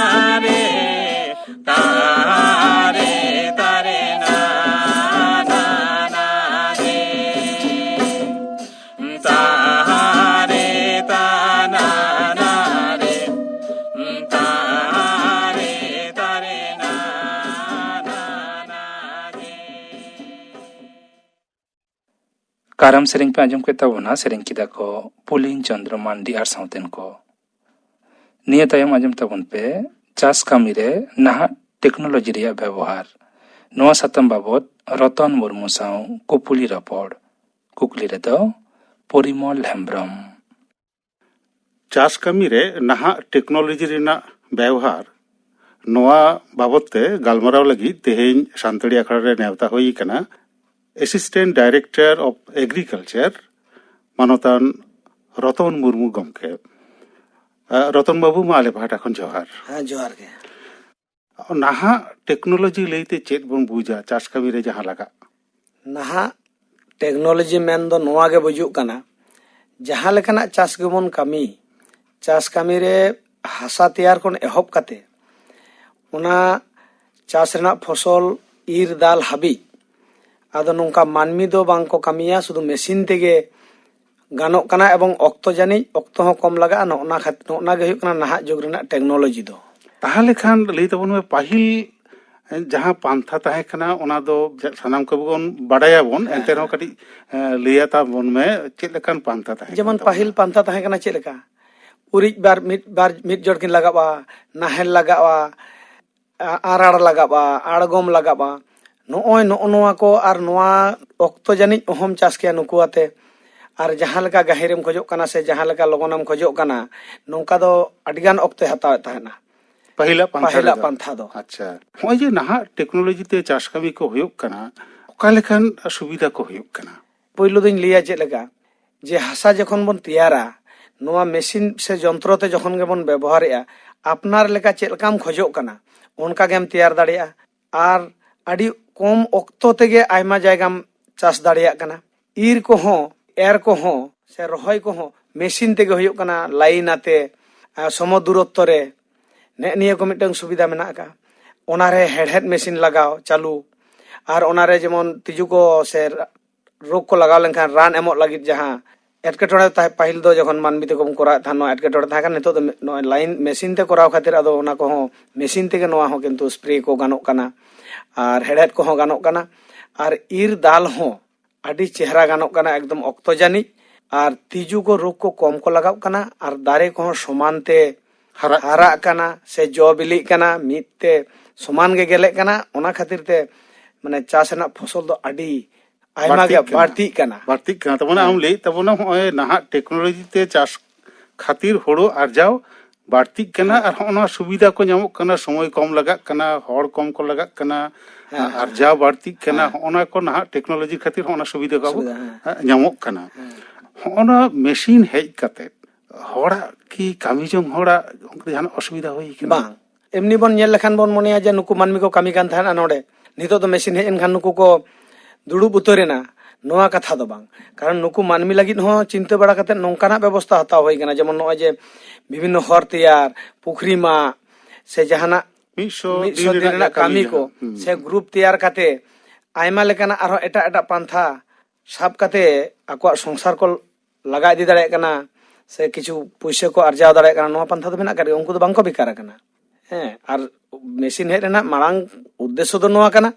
ᱨᱮ, ᱛᱟᱦᱟᱨᱮ ᱛᱟᱨᱮ ᱱᱟᱱᱟ ᱨᱮ᱾ ᱛᱟᱦᱟᱨᱮ ᱛᱟᱱᱟᱱᱟ ᱨᱮ, ᱛᱟᱦᱟᱨᱮ ᱛᱟᱨᱮ ᱱᱟᱱᱟ ᱨᱮ᱾ ᱠᱟᱨᱟᱢ ᱥᱮᱨᱮᱧ ᱯᱮ ᱟᱸᱡᱚᱢ ᱠᱮᱫ ᱛᱟᱵᱚᱱᱟ, ᱥᱮᱨᱮᱧ ᱠᱮᱫᱟ ᱠᱚ ᱯᱩᱞᱤᱱ ᱪᱚᱸᱫᱽᱨᱚ ᱢᱟᱱᱰᱤ ᱟᱨ ᱥᱟᱶᱛᱮᱱ ᱠᱚ᱾ ᱱᱤᱭᱟᱹ ᱛᱟᱭᱚᱢ ᱟᱸᱡᱚᱢ ᱛᱟᱵᱚᱱ ᱯᱮ ᱪᱟᱥ ᱠᱟᱹᱢᱤ ᱨᱮ ᱱᱟᱦᱟᱜ ᱴᱮᱠᱱᱳᱞᱚᱡᱤ ᱨᱮᱭᱟᱜ ᱵᱮᱵᱚᱦᱟᱨ᱾ ᱱᱚᱣᱟ ᱥᱟᱛᱟᱢ ᱵᱟᱵᱚᱛ ᱨᱚᱛᱚᱱ ᱢᱩᱨᱢᱩ ᱥᱟᱶ ᱠᱩᱯᱩᱞᱤ ᱨᱚᱯᱚᱲ᱾ ᱠᱩᱠᱞᱤ ᱨᱮᱫᱚ ᱯᱚᱨᱤᱢᱚᱞ ᱦᱮᱢᱵᱽᱨᱚᱢ᱾ ᱪᱟᱥ ᱠᱟᱹᱢᱤ ᱨᱮ ᱱᱟᱦᱟᱜ ᱴᱮᱠᱱᱳᱞᱚᱡᱤ ᱨᱮᱱᱟᱜ ᱵᱮᱣᱦᱟᱨ, ᱱᱚᱣᱟ ᱵᱟᱵᱚᱛ ᱛᱮ ᱜᱟᱞᱢᱟᱨᱟᱣ ᱞᱟᱹᱜᱤᱫ ᱛᱮᱦᱮᱧ ᱥᱟᱱᱛᱟᱲᱤ ᱟᱠᱷᱲᱟ ᱨᱮ ᱱᱮᱣᱛᱟ ᱦᱩᱭ ᱟᱠᱟᱱᱟ Assistant Director of Agriculture, ᱢᱟᱱᱚᱛᱟᱱ ᱨᱚᱛᱚᱱ ᱢᱩᱨᱢᱩ ᱜᱚᱢᱠᱮ᱾ ᱟ, ᱨᱚᱛᱚᱱ ᱵᱟᱹᱵᱩ, ᱢᱟ ᱟᱞᱮ ᱯᱟᱦᱴᱟ ᱠᱷᱚᱱ ᱡᱚᱦᱟᱨ᱾ ᱦᱮᱸ, ᱡᱚᱦᱟᱨ ᱜᱮ᱾ ᱱᱟᱦᱟᱜ ᱴᱮᱠᱱᱳᱞᱚᱡᱤ ᱞᱟᱹᱭᱛᱮ ᱪᱮᱫ ᱵᱚᱱ ᱵᱩᱡᱟ ᱪᱟᱥ ᱠᱟᱹᱢᱤ ᱨᱮ ᱡᱟᱦᱟᱸ ᱞᱟᱜᱟᱜ? ᱱᱟᱦᱟᱜ ᱴᱮᱠᱱᱳᱞᱚᱡᱤ ᱢᱮᱱ ᱫᱚ ᱱᱚᱣᱟ ᱜᱮ ᱵᱩᱡᱩᱜ ᱠᱟᱱᱟ, ᱡᱟᱦᱟᱸ ᱞᱮᱠᱟᱱᱟᱜ ᱪᱟᱥ ᱜᱮᱵᱚᱱ ᱠᱟᱹᱢᱤ, ᱪᱟᱥ ᱠᱟᱹᱢᱤ ᱨᱮ ᱦᱟᱥᱟ ᱛᱮᱭᱟᱨ ᱠᱷᱚᱱ ᱮᱦᱚᱵ ᱠᱟᱛᱮ ᱚᱱᱟ ᱪᱟᱥ ᱨᱮᱱᱟᱜ ᱯᱷᱚᱥᱚᱞ ᱤᱨ ᱫᱟᱞ ᱦᱟᱹᱵᱤᱡ, ᱟᱫᱚ ᱱᱚᱝᱠᱟ ᱢᱟᱹᱱᱢᱤ ᱫᱚ ᱵᱟᱝ ᱠᱚ ᱠᱟᱹᱢᱤᱭᱟ, ᱥᱩᱫᱷᱩ ᱢᱮᱥᱤᱱ ᱛᱮᱜᱮ ᱜᱟᱱᱚᱜ ᱠᱟᱱᱟ ᱮᱵᱚᱝ ᱚᱠᱛᱚ ᱡᱟᱹᱱᱤᱡ ᱚᱠᱛᱚ ᱦᱚᱸ ᱠᱚᱢ ᱞᱟᱜᱟᱜᱼᱟ᱾ ᱱᱚᱜᱼᱱᱟ ᱠᱷᱟᱹᱛ-, ᱱᱚᱜᱼᱱᱟ ᱜᱮ ᱦᱩᱭᱩᱜ ᱠᱟᱱᱟ ᱱᱟᱦᱟᱜ ᱡᱩᱜᱽ ᱨᱮᱱᱟᱜ ᱴᱮᱠᱱᱳᱞᱚᱡᱤ ᱫᱚ᱾ ᱛᱟᱦᱚᱞᱮ ᱠᱷᱟᱱ ᱞᱟᱹᱭ ᱛᱟᱵᱚᱱ ᱢᱮ, ᱯᱟᱹᱦᱤᱞ ᱡᱟᱦᱟᱸ ᱯᱟᱱᱛᱷᱟ ᱛᱟᱦᱮᱸ ᱠᱟᱱᱟ, ᱚᱱᱟ ᱫᱚ ᱥᱟᱱᱟᱢ ᱠᱚᱜᱮ ᱵᱚᱱ ᱵᱟᱰᱟᱭᱟᱵᱚᱱ, ᱮᱱᱛᱮ ᱨᱮᱦᱚᱸ ᱠᱟᱹᱴᱤᱡ, ᱮ, ᱞᱟᱹᱭᱟ ᱛᱟᱵᱚᱱ ᱢᱮ, ᱪᱮᱫ ᱞᱮᱠᱟᱱ ᱯᱟᱱᱛᱷᱟ ᱛᱟᱦᱮᱸ ᱠᱟᱱ ᱡᱮᱢᱚᱱ ᱛᱟᱵᱚᱱᱟ? ᱯᱟᱹᱦᱤᱞ ᱯᱟᱱᱛᱷᱟ ᱛᱟᱦᱮᱸ ᱠᱟᱱᱟ ᱪᱮᱫ ᱞᱮᱠᱟ? ᱩᱨᱤᱡ ᱵᱟᱨ ᱢᱤᱫ, ᱵᱟᱨ ᱢᱤᱫ ᱡᱚᱲ ᱠᱤᱱ ᱞᱟᱜᱟᱜᱼᱟ, ᱱᱟᱦᱮᱞ ᱞᱟᱜᱟᱜᱼᱟ, ᱟ-, ᱟᱨᱟᱲ ᱞᱟᱜᱟᱜᱼᱟ, ᱟᱬᱜᱚᱢ ᱞᱟᱜᱟᱜᱼᱟ᱾ ᱱᱚᱜᱼᱚᱭ ᱱᱚᱜᱼᱚ ᱱᱚᱣᱟ ᱠᱚ ᱟᱨ ᱱᱚᱣᱟ ᱚᱠᱛᱚ ᱡᱟᱹᱱᱤᱡ ᱚᱦᱚᱢ ᱪᱟᱥ ᱠᱮᱭᱟ ᱱᱩᱠᱩ ᱟᱛᱮ᱾ ᱟᱨ ᱡᱟᱦᱟᱸ ᱞᱮᱠᱟ ᱜᱟᱹᱦᱤᱨᱮᱢ ᱠᱷᱚᱡᱚᱜ ᱠᱟᱱᱟ ᱥᱮ ᱡᱟᱦᱟᱸ ᱞᱮᱠᱟ ᱞᱚᱜᱚᱱᱮᱢ ᱠᱷᱚᱡᱚᱜ ᱠᱟᱱᱟ, ᱱᱚᱝᱠᱟ ᱫᱚ ᱟᱹᱰᱤᱜᱟᱱ ᱚᱠᱛᱚᱭ ᱦᱟᱛᱟᱣᱮᱫ ᱛᱟᱦᱮᱱᱟ᱾ ᱯᱟᱹᱦᱤᱞᱟᱜ ᱯᱟᱱᱛᱷᱟ ᱯᱟᱹᱦᱤᱞᱟᱜ ᱨᱮᱫᱚ? ᱯᱟᱱᱛᱷᱟ ᱫᱚ᱾ ᱟᱪᱪᱷᱟ, ᱱᱚᱜᱼᱚᱭ ᱡᱮ ᱱᱟᱦᱟᱜ ᱴᱮᱠᱱᱳᱞᱚᱡᱤ ᱛᱮ ᱪᱟᱥ ᱠᱟᱹᱢᱤ ᱠᱚ ᱦᱩᱭᱩᱜ ᱠᱟᱱᱟ, ᱚᱠᱟ ᱞᱮᱠᱟᱱ ᱥᱩᱵᱤᱫᱷᱟ ᱠᱚ ᱦᱩᱭᱩᱜ ᱠᱟᱱᱟ? ᱯᱳᱭᱞᱳ ᱫᱚᱧ ᱞᱟᱹᱭᱟ ᱪᱮᱫ ᱞᱮᱠᱟ, ᱡᱮ ᱦᱟᱥᱟ ᱡᱚᱠᱷᱚᱱ ᱵᱚᱱ ᱛᱮᱭᱟᱨᱟ, ᱱᱚᱣᱟ ᱢᱮᱥᱤᱱ ᱥᱮ ᱡᱚᱱᱛᱨᱚ ᱛᱮ ᱡᱚᱠᱷᱚᱱ ᱜᱮᱵᱚᱱ ᱵᱮᱵᱚᱦᱟᱨᱮᱜᱼᱟ, ᱟᱯᱱᱟᱨ ᱞᱮᱠᱟ ᱪᱮᱫ ᱞᱮᱠᱟᱢ ᱠᱷᱚᱡᱚᱜ ᱠᱟᱱᱟ, ᱚᱱᱠᱟ ᱜᱮᱢ ᱛᱮᱭᱟᱨ ᱫᱟᱲᱮᱭᱟᱜᱼᱟ᱾ ᱟᱨ ᱟᱹᱰᱤ ᱠᱚᱢ ᱚᱠᱛᱚ ᱛᱮᱜᱮ ᱟᱭᱢᱟ ᱡᱟᱭᱜᱟᱢ ᱪᱟᱥ ᱫᱟᱲᱮᱭᱟᱜ ᱠᱟᱱᱟ᱾ ᱤᱨ ᱠᱚᱦᱚᱸ, ᱮᱨ ᱠᱚᱦᱚᱸ, ᱥᱮ ᱨᱚᱦᱚᱭ ᱠᱚᱦᱚᱸ ᱢᱮᱥᱤᱱ ᱛᱮᱜᱮ ᱦᱩᱭᱩᱜ ᱠᱟᱱᱟ, ᱞᱟᱭᱤᱱ ᱟᱛᱮ, ᱟᱨ ᱥᱚᱢᱚ ᱫᱩᱨᱚᱛᱛᱚ ᱨᱮ᱾ ᱱᱮᱜᱼᱮ ᱱᱤᱭᱟᱹ ᱠᱚ ᱢᱤᱫᱴᱟᱝ ᱥᱩᱵᱤᱫᱷᱟ ᱢᱮᱱᱟᱜ ᱟᱠᱟᱫᱼᱟ᱾ ᱚᱱᱟᱨᱮ ᱦᱮᱲᱦᱮᱫ ᱢᱮᱥᱤᱱ ᱞᱟᱜᱟᱣ ᱪᱟᱹᱞᱩ, ᱟᱨ ᱚᱱᱟᱨᱮ ᱡᱮᱢᱚᱱ ᱛᱤᱡᱩ ᱠᱚ ᱥᱮ ᱨᱳᱜᱽ ᱠᱚ ᱞᱟᱜᱟᱣ ᱞᱮᱱᱠᱷᱟᱱ ᱨᱟᱱ ᱮᱢᱚᱜ ᱞᱟᱹᱜᱤᱫ ᱡᱟᱦᱟᱸ ᱮᱴᱠᱮᱴᱚᱬᱮ ᱛᱟᱦᱮᱸ, ᱯᱟᱹᱦᱤᱞ ᱫᱚ ᱡᱚᱠᱷᱚᱱ ᱢᱟᱹᱱᱢᱤ ᱛᱮᱠᱚ ᱵᱚᱱ ᱠᱚᱨᱟᱣᱮᱫ ᱛᱟᱦᱮᱸᱫ, ᱱᱚᱣᱟ ᱮᱴᱠᱮᱴᱚᱬᱮ ᱛᱟᱦᱮᱸ ᱠᱟᱱᱟ, ᱱᱤᱛᱚᱜ ᱫᱚ ᱢᱤ-, ᱱᱚᱜᱼᱚᱭ ᱞᱟᱭᱤᱱ ᱢᱮᱥᱤᱱ ᱛᱮ ᱠᱚᱨᱟᱣ ᱠᱷᱟᱹᱛᱤᱨ ᱟᱫᱚ ᱚᱱᱟ ᱠᱚᱦᱚᱸ ᱢᱮᱥᱤᱱ ᱛᱮᱜᱮ ᱱᱚᱣᱟ ᱦᱚᱸ ᱠᱤᱱᱛᱩ ᱥᱯᱨᱮ ᱠᱚ ᱜᱟᱱᱚᱜ ᱠᱟᱱᱟ, ᱟᱨ ᱦᱮᱲᱦᱮᱫ ᱠᱚᱦᱚᱸ ᱜᱟᱱᱚᱜ ᱠᱟᱱᱟ, ᱟᱨ ᱤᱨ ᱫᱟᱞ ᱦᱚᱸ ᱟᱹᱰᱤ ᱪᱮᱦᱨᱟ ᱜᱟᱱᱚᱜ ᱠᱟᱱᱟ, ᱮᱠᱫᱚᱢ ᱚᱠᱛᱚ ᱡᱟᱹᱱᱤᱡ, ᱟᱨ ᱛᱤᱡᱩ ᱠᱚ, ᱨᱳᱜᱽ ᱠᱚ ᱠᱚᱢ ᱠᱚ ᱞᱟᱜᱟᱜ ᱠᱟᱱᱟ, ᱟᱨ ᱫᱟᱨᱮ ᱠᱚᱦᱚᱸ ᱥᱚᱢᱟᱱ ᱛᱮ ᱦᱟᱨᱟᱜ ᱦᱟᱨᱟᱜ ᱠᱟᱱᱟ ᱥᱮ ᱡᱚ ᱵᱤᱞᱤᱜ ᱠᱟᱱᱟ, ᱢᱤᱫ ᱛᱮ ᱥᱚᱢᱟᱱ ᱜᱮ ᱜᱮᱞᱮᱜ ᱠᱟᱱᱟ᱾ ᱚᱱᱟ ᱠᱷᱟᱹᱛᱤᱨ ᱛᱮ ᱢᱟᱱᱮ ᱪᱟᱥ ᱨᱮᱱᱟᱜ ᱯᱷᱚᱥᱚᱞ ᱫᱚ ᱟᱹᱰᱤ ᱟᱭᱢᱟ ᱜᱮ ᱵᱟᱹᱲᱛᱤᱜ ᱠᱟᱱᱟ᱾ ᱵᱟᱹᱲᱛᱤᱜ ᱠᱟᱱᱟ᱾ ᱵᱟᱹᱲᱛᱤᱜ ᱠᱟᱱᱟ᱾ ᱛᱟᱨ ᱢᱟᱱᱮ ᱦᱮᱸ᱾ ᱟᱢ ᱞᱟᱹᱭᱮᱫ ᱛᱟᱵᱚᱱᱟ, ᱱᱚᱜᱼᱚᱭ ᱱᱟᱦᱟᱜ ᱴᱮᱠᱱᱳᱞᱚᱡᱤ ᱛᱮ ᱪᱟᱥ ᱠᱷᱟᱹᱛᱤᱨ ᱦᱳᱲᱳ ᱟᱨᱡᱟᱣ ᱵᱟᱹᱲᱛᱤᱜ ᱠᱟᱱᱟ᱾ ᱟᱨ ᱦᱚᱸᱜᱼᱚ ᱱᱚᱣᱟ ᱥᱩᱵᱤᱫᱷᱟ ᱠᱚ ᱧᱟᱢᱚᱜ ᱠᱟᱱᱟ, ᱥᱚᱢᱚᱭ ᱠᱚᱢ ᱞᱟᱜᱟᱜ ᱠᱟᱱᱟ, ᱦᱚᱲ ᱠᱚᱢ ᱠᱚ ᱞᱟᱜᱟᱜ ᱠᱟᱱᱟ, ᱦᱮᱸ, ᱦᱮᱸ᱾ ᱟᱨᱡᱟᱣ ᱵᱟᱹᱲᱛᱤᱜ ᱠᱟᱱᱟ᱾ ᱦᱮᱸ᱾ ᱦᱚᱸᱜᱼᱚ ᱱᱚᱣᱟ ᱠᱚ ᱱᱟᱦᱟᱜ ᱴᱮᱠᱱᱳᱞᱚᱡᱤ ᱠᱷᱟᱹᱛᱤᱨ ᱦᱚᱸᱜᱼᱚ ᱱᱚᱣᱟ ᱥᱩᱵᱤᱫᱷᱟ ᱠᱚ ᱟᱵᱚ, ᱥᱩᱵᱤᱫᱷᱟ, ᱦᱮᱸ᱾ ᱦᱮᱸ, ᱧᱟᱢᱚᱜ ᱠᱟᱱᱟ᱾ ᱦᱮᱸ᱾ ᱦᱚᱸᱜᱼᱚ ᱱᱚᱣᱟ ᱢᱮᱥᱤᱱ ᱦᱮᱡ ᱠᱟᱛᱮ ᱦᱚᱲᱟᱜ ᱠᱤ ᱠᱟᱹᱢᱤ ᱡᱚᱝ ᱦᱚᱲᱟᱜ ᱚᱱᱠᱟ ᱡᱟᱦᱟᱱᱟᱜ ᱚᱥᱩᱵᱤᱫᱷᱟ ᱦᱩᱭ ᱠᱟᱱᱟ? ᱵᱟᱝ᱾ ᱮᱢᱱᱤ ᱵᱚᱱ ᱧᱮᱞ ᱞᱮᱠᱷᱟᱱ ᱵᱚᱱ ᱢᱚᱱᱮᱭᱟ ᱡᱮ ᱱᱩᱠᱩ ᱢᱟᱹᱱᱢᱤ ᱠᱚ ᱠᱟᱹᱢᱤ ᱠᱟᱱ ᱛᱟᱦᱮᱱᱟ ᱱᱚᱰᱮ, ᱱᱤᱛᱚᱜ ᱫᱚ ᱢᱮᱥᱤᱱ ᱦᱮᱡ ᱮᱱᱠᱷᱟᱱ ᱱᱩᱠᱩ ᱠᱚ ᱫᱩᱲᱩᱵ ᱩᱛᱟᱹᱨ ᱮᱱᱟ, ᱱᱚᱣᱟ ᱠᱟᱛᱷᱟ ᱫᱚ ᱵᱟᱝ᱾ ᱠᱟᱨᱚᱱ ᱱᱩᱠᱩ ᱢᱟᱹᱱᱢᱤ ᱞᱟᱹᱜᱤᱫ ᱦᱚᱸ ᱪᱤᱱᱛᱟᱹ ᱵᱟᱲᱟ ᱠᱟᱛᱮ ᱱᱚᱝᱠᱟᱱᱟᱜ ᱵᱮᱵᱚᱥᱛᱷᱟ ᱦᱟᱛᱟᱣ ᱦᱩᱭ ᱠᱟᱱᱟ, ᱡᱮᱢᱚᱱ ᱱᱚᱜᱼᱚᱭ ᱡᱮ ᱵᱤᱵᱷᱤᱱᱱᱚ ᱦᱚᱨ ᱛᱮᱭᱟᱨ, ᱯᱩᱠᱷᱨᱤ ᱢᱟᱜ, ᱥᱮ ᱡᱟᱦᱟᱱᱟᱜ ᱢᱤᱫ ᱥᱚ ᱢᱤᱫ ᱥᱚ ᱫᱤᱱ ᱫᱤᱱ ᱨᱮᱱᱟᱜ ᱨᱮᱱᱟᱜ ᱠᱟᱹᱢᱤ ᱡᱟᱦᱟᱸ, ᱠᱚ, ᱦᱩᱸ᱾ ᱥᱮ ᱜᱨᱩᱯ ᱛᱮᱭᱟᱨ ᱠᱟᱛᱮ ᱟᱭᱢᱟ ᱞᱮᱠᱟᱱᱟᱜ ᱟᱨᱦᱚᱸ ᱮᱴᱟᱜ ᱮᱴᱟᱜ ᱯᱟᱱᱛᱷᱟ ᱥᱟᱵ ᱠᱟᱛᱮ ᱟᱠᱚᱣᱟᱜ ᱥᱚᱝᱥᱟᱨ ᱠᱚ ᱞᱟᱜᱟ ᱤᱫᱤ ᱫᱟᱲᱮᱭᱟᱜ ᱠᱟᱱᱟ, ᱥᱮ ᱠᱤᱪᱷᱩ ᱯᱩᱭᱥᱟᱹ ᱠᱚ ᱟᱨᱡᱟᱣ ᱫᱟᱲᱮᱭᱟᱜ ᱠᱟᱱᱟ, ᱱᱚᱣᱟ ᱯᱟᱱᱛᱷᱟ ᱫᱚ ᱢᱮᱱᱟᱜ ᱟᱠᱟᱫ ᱜᱮᱭᱟ, ᱩᱱᱠᱩ ᱫᱚ ᱵᱟᱝᱠᱚ ᱵᱮᱠᱟᱨ ᱟᱠᱟᱱᱟ᱾ ᱦᱮᱸ, ᱟᱨ ᱢᱮᱥᱤᱱ ᱦᱮᱡ ᱨᱮᱱᱟᱜ ᱢᱟᱲᱟᱝ ᱩᱫᱽᱫᱮᱥᱥᱚ ᱫᱚ ᱱᱚᱣᱟ ᱠᱟᱱᱟ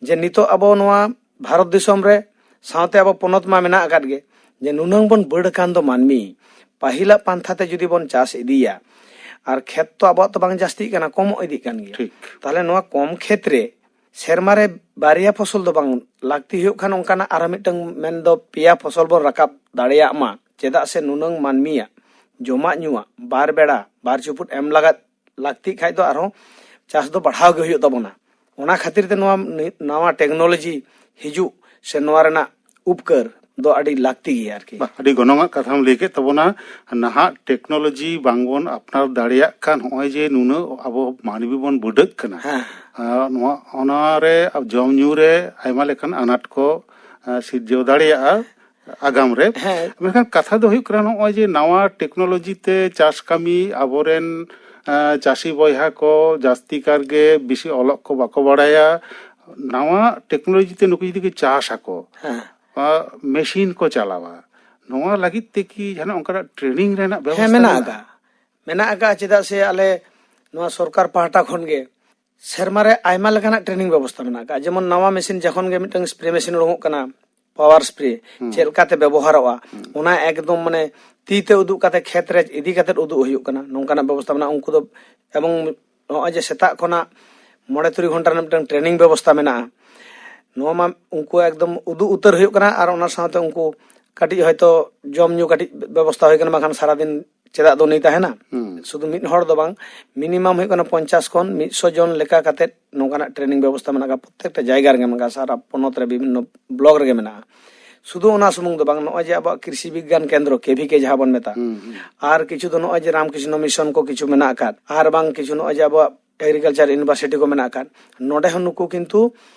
ᱡᱮ ᱱᱤᱛᱚᱜ ᱟᱵᱚ ᱱᱚᱣᱟ ᱵᱷᱟᱨᱚᱛ ᱫᱤᱥᱚᱢ ᱨᱮ ᱥᱟᱶᱛᱮ ᱟᱵᱚ ᱯᱚᱱᱚᱛ ᱢᱟ ᱢᱮᱱᱟᱜ ᱟᱠᱟᱫ ᱜᱮ, ᱡᱮ ᱱᱩᱱᱟᱹᱝ ᱵᱚᱱ ᱵᱟᱹᱲ ᱟᱠᱟᱱ ᱫᱚ ᱢᱟᱹᱱᱢᱤ, ᱯᱟᱹᱦᱤᱞᱟᱜ ᱯᱟᱱᱛᱷᱟ ᱛᱮ ᱡᱩᱫᱤ ᱵᱚᱱ ᱪᱟᱥ ᱤᱫᱤᱭᱟ, ᱟᱨ ᱠᱷᱮᱛ ᱛᱚ ᱟᱵᱚᱣᱟᱜ ᱛᱚ ᱵᱟᱝ ᱡᱟᱹᱥᱛᱤᱜ ᱠᱟᱱᱟ, ᱠᱚᱢᱚᱜ ᱤᱫᱤᱜ ᱠᱟᱱ ᱜᱮᱭᱟ᱾ ᱴᱷᱤᱠ᱾ ᱛᱟᱦᱚᱞᱮ ᱱᱚᱣᱟ ᱠᱚᱢ ᱠᱷᱮᱛ ᱨᱮ ᱥᱮᱨᱢᱟ ᱨᱮ ᱵᱟᱨᱭᱟ ᱯᱷᱚᱥᱚᱞ ᱫᱚ ᱵᱟᱝ, ᱞᱟᱹᱠᱛᱤ ᱦᱩᱭᱩᱜ ᱠᱷᱟᱱ ᱚᱱᱠᱟᱱᱟᱜ ᱟᱨᱚ ᱢᱤᱫᱴᱟᱝ ᱢᱮᱱᱫᱚ ᱯᱮᱭᱟ ᱯᱷᱚᱥᱚᱞ ᱵᱚᱱ ᱨᱟᱠᱟᱵ ᱫᱟᱲᱮᱭᱟᱜ ᱢᱟ, ᱪᱮᱫᱟᱜ ᱥᱮ ᱱᱩᱱᱟᱹᱝ ᱢᱟᱹᱱᱢᱤᱭᱟᱜ ᱡᱚᱢᱟᱜ ᱧᱩᱣᱟᱜ ᱵᱟᱨ ᱵᱮᱲᱟ ᱵᱟᱨ ᱪᱩᱯᱩᱫ ᱮᱢ ᱞᱟᱜᱟᱫ ᱞᱟᱹᱠᱛᱤᱜ ᱠᱷᱟᱡ ᱫᱚ ᱟᱨᱦᱚᱸ ᱪᱟᱥ ᱫᱚ ᱵᱟᱲᱦᱟᱣ ᱜᱮ ᱦᱩᱭᱩᱜ ᱛᱟᱵᱚᱱᱟ᱾ ᱚᱱᱟ ᱠᱷᱟᱹᱛᱤᱨ ᱛᱮ ᱱᱚᱣᱟ ᱱᱟᱣᱟ ᱴᱮᱠᱱᱳᱞᱚᱡᱤ ᱦᱤᱡᱩᱜ ᱥᱮ ᱱᱚᱣᱟ ᱨᱮᱱᱟᱜ ᱩᱯᱠᱟᱹᱨ ᱫᱚ ᱟᱹᱰᱤ ᱞᱟᱹᱠᱛᱤ ᱜᱮᱭᱟ ᱟᱨᱠᱤ᱾ ᱵᱟ, ᱟᱹᱰᱤ ᱜᱚᱱᱚᱝᱟᱜ ᱠᱟᱛᱷᱟᱢ ᱞᱟᱹᱭ ᱠᱮᱫ ᱛᱟᱵᱚᱱᱟ᱾ ᱱᱟᱦᱟᱜ ᱴᱮᱠᱱᱳᱞᱚᱡᱤ ᱵᱟᱝᱵᱚᱱ ᱟᱯᱱᱟᱨ ᱫᱟᱲᱮᱭᱟᱜ ᱠᱷᱟᱱ ᱱᱚᱜᱼᱚᱭ ᱡᱮ ᱱᱩᱱᱟᱹᱜ ᱟᱵᱚ ᱢᱟᱹᱱᱢᱤ ᱵᱚᱱ ᱵᱩᱰᱟᱹᱜ ᱠᱟᱱᱟ, ᱦᱮᱸ᱾ ᱟᱨ ᱱᱚᱣᱟ, ᱚᱱᱟᱨᱮ ᱡᱚᱢ ᱧᱩ ᱨᱮ ᱟᱭᱢᱟ ᱞᱮᱠᱟᱱ ᱟᱱᱟᱴ ᱠᱚ, ᱟᱸ, ᱥᱤᱨᱡᱟᱹᱣ ᱫᱟᱲᱮᱭᱟᱜᱼᱟ ᱟᱜᱟᱢ ᱨᱮ᱾ ᱦᱮᱸ᱾ ᱢᱮᱱᱠᱷᱟᱱ ᱠᱟᱛᱷᱟ ᱫᱚ ᱦᱩᱭᱩᱜ ᱠᱟᱱᱟ, ᱱᱚᱜᱼᱚᱭ ᱡᱮ ᱱᱟᱣᱟ ᱴᱮᱠᱱᱳᱞᱚᱡᱤ ᱛᱮ ᱪᱟᱥ ᱠᱟᱹᱢᱤ ᱟᱵᱚᱨᱮᱱ, ᱟᱸ, ᱪᱟᱹᱥᱤ ᱵᱚᱭᱦᱟ ᱠᱚ ᱡᱟᱹᱥᱛᱤ ᱠᱟᱨ ᱜᱮ ᱵᱮᱥᱤ ᱚᱞᱚᱜ ᱠᱚ ᱵᱟᱠᱚ ᱵᱟᱲᱟᱭᱟ, ᱱᱟᱣᱟ ᱴᱮᱠᱱᱳᱞᱚᱡᱤ ᱛᱮ ᱱᱩᱠᱩ ᱡᱩᱫᱤ ᱠᱚ ᱪᱟᱥ ᱟᱠᱚ, ᱦᱮᱸ᱾ ᱟᱸ, ᱢᱮᱥᱤᱱ ᱠᱚ ᱪᱟᱞᱟᱣᱟ, ᱱᱚᱣᱟ ᱞᱟᱹᱜᱤᱫ ᱛᱮ ᱠᱤ ᱡᱟᱦᱟᱱᱟᱜ ᱚᱱᱠᱟᱱᱟᱜ ᱴᱨᱮᱱᱤᱝ ᱨᱮᱱᱟᱜ ᱵᱮᱵᱚᱥᱛᱷᱟ ᱦᱮᱸ, ᱢᱮᱱᱟᱜ ᱢᱮᱱᱟᱜᱼᱟ? ᱟᱠᱟᱫᱼᱟ᱾ ᱢᱮᱱᱟᱜ ᱟᱠᱟᱫᱼᱟ, ᱪᱮᱫᱟᱜ ᱥᱮ ᱟᱞᱮ ᱱᱚᱣᱟ ᱥᱚᱨᱠᱟᱨ ᱯᱟᱦᱴᱟ ᱠᱷᱚᱱ ᱜᱮ ᱥᱮᱨᱢᱟ ᱨᱮ ᱟᱭᱢᱟ ᱞᱮᱠᱟᱱᱟᱜ ᱴᱨᱮᱱᱤᱝ ᱵᱮᱵᱚᱥᱛᱷᱟ ᱢᱮᱱᱟᱜ ᱟᱠᱟᱫᱼᱟ᱾ ᱡᱮᱢᱚᱱ ᱱᱟᱣᱟ ᱢᱮᱥᱤᱱ ᱡᱚᱠᱷᱚᱱ ᱜᱮ ᱢᱤᱫᱴᱟᱝ ᱥᱯᱨᱮ ᱢᱮᱥᱤᱱ ᱩᱰᱩᱠᱚᱜ ᱠᱟᱱᱟ, ᱯᱟᱣᱟᱨ ᱥᱯᱨᱮ, ᱦᱩᱸ᱾ ᱪᱮᱫ ᱞᱮᱠᱟᱛᱮ ᱵᱮᱵᱚᱦᱟᱨᱚᱜᱼᱟ, ᱦᱩᱸ᱾ ᱚᱱᱟ ᱮᱠᱫᱚᱢ ᱢᱟᱱᱮ ᱛᱤ ᱛᱮ ᱩᱫᱩᱜ ᱠᱟᱛᱮ ᱠᱷᱮᱛ ᱨᱮ ᱤᱫᱤ ᱠᱟᱛᱮ ᱩᱫᱩᱜ ᱦᱩᱭᱩᱜ ᱠᱟᱱᱟ, ᱱᱚᱝᱠᱟᱱᱟᱜ ᱵᱮᱵᱚᱥᱛᱷᱟ ᱢᱮᱱᱟᱜᱼᱟ᱾ ᱩᱱᱠᱩ ᱫᱚ ᱮᱵᱚᱝ ᱱᱚᱜᱼᱚᱭ ᱡᱮ ᱥᱮᱛᱟᱜ ᱠᱷᱚᱱᱟᱜ ᱢᱚᱬᱮ ᱛᱩᱨᱩᱭ ᱜᱷᱚᱱᱴᱟ ᱨᱮᱱᱟᱜ ᱢᱤᱫᱴᱟᱝ ᱴᱨᱮᱱᱤᱝ ᱵᱮᱵᱚᱥᱛᱷᱟ ᱢᱮᱱᱟᱜᱼᱟ, ᱱᱚᱣᱟ ᱢᱟ ᱩᱱᱠᱩ ᱮᱠᱫᱚᱢ ᱩᱫᱩᱜ ᱩᱛᱟᱹᱨ ᱦᱩᱭᱩᱜ ᱠᱟᱱᱟ, ᱟᱨ ᱚᱱᱟ ᱥᱟᱶᱛᱮ ᱩᱱᱠᱩ ᱠᱟᱹᱴᱤᱡ ᱦᱚᱭᱛᱳ ᱡᱚᱢ ᱧᱩ ᱠᱟᱹᱴᱤᱡ ᱵᱮᱵᱚᱥᱛᱷᱟ ᱦᱩᱭ ᱠᱟᱱᱟ, ᱵᱟᱝᱠᱷᱟᱱ ᱥᱟᱨᱟᱫᱤᱱ ᱪᱮᱫᱟᱜ ᱫᱚ ᱩᱱᱤ ᱛᱟᱦᱮᱱᱟ? ᱦᱩᱸ᱾ ᱥᱩᱫᱷᱩ ᱢᱤᱫ ᱦᱚᱲ ᱫᱚ ᱵᱟᱝ, ᱢᱤᱱᱤᱢᱟᱢ ᱦᱩᱭᱩᱜ ᱠᱟᱱᱟ ᱯᱚᱧᱪᱟᱥ ᱠᱷᱚᱱ ᱢᱤᱫᱥᱚ ᱡᱚᱱ ᱞᱮᱠᱟ ᱠᱟᱛᱮᱫ ᱱᱚᱝᱠᱟᱱᱟᱜ ᱴᱨᱮᱱᱤᱝ ᱵᱮᱵᱚᱥᱛᱷᱟ ᱢᱮᱱᱟᱜ ᱟᱠᱟᱫ, ᱯᱨᱚᱛᱛᱮᱠᱴᱟ ᱡᱟᱭᱜᱟ ᱨᱮᱜᱮ ᱢᱮᱱᱟᱜ ᱟᱠᱟᱫ, ᱥᱟᱨᱟ ᱯᱚᱱᱚᱛ ᱨᱮ ᱵᱤᱵᱷᱤᱱᱱᱚ ᱵᱞᱚᱠ ᱨᱮᱜᱮ ᱢᱮᱱᱟᱜᱼᱟ᱾ ᱥᱩᱫᱷᱩ ᱚᱱᱟ ᱥᱩᱢᱩᱝ ᱫᱚ ᱵᱟᱝ, ᱱᱚᱜᱼᱚᱭ ᱡᱮ ᱟᱵᱚᱣᱟᱜ ᱠᱨᱤᱥᱤ ᱵᱤᱜᱽᱜᱟᱱ ᱠᱮᱱᱫᱨᱚ, ᱠᱮ ᱵᱷᱤ ᱠᱮ ᱡᱟᱦᱟᱸ ᱵᱚᱱ ᱢᱮᱛᱟᱜ, ᱦᱩᱸ, ᱦᱩᱸ᱾ ᱟᱨ ᱠᱤᱪᱷᱩ ᱫᱚ ᱱᱚᱜᱼᱚᱭ ᱡᱮ ᱨᱟᱢᱠᱨᱤᱥᱱᱚ ᱢᱤᱥᱚᱱ ᱠᱚ ᱠᱤᱪᱷᱩ ᱢᱮᱱᱟᱜ ᱟᱠᱟᱫ, ᱟᱨ ᱵᱟᱝ ᱠᱤᱪᱷᱩ ᱱᱚᱜᱼᱚᱭ ᱡᱮ ᱟᱵᱚᱣᱟᱜ ᱮᱜᱽᱨᱤᱠᱟᱞᱪᱟᱨ ᱤᱭᱩᱱᱤᱵᱷᱟᱨᱥᱤᱴᱤ ᱠᱚ ᱢᱮᱱᱟᱜ ᱟᱠᱟᱫ, ᱱᱚᱰᱮ ᱦᱚᱸ ᱱᱩᱠᱩ ᱠᱤᱱᱛᱩ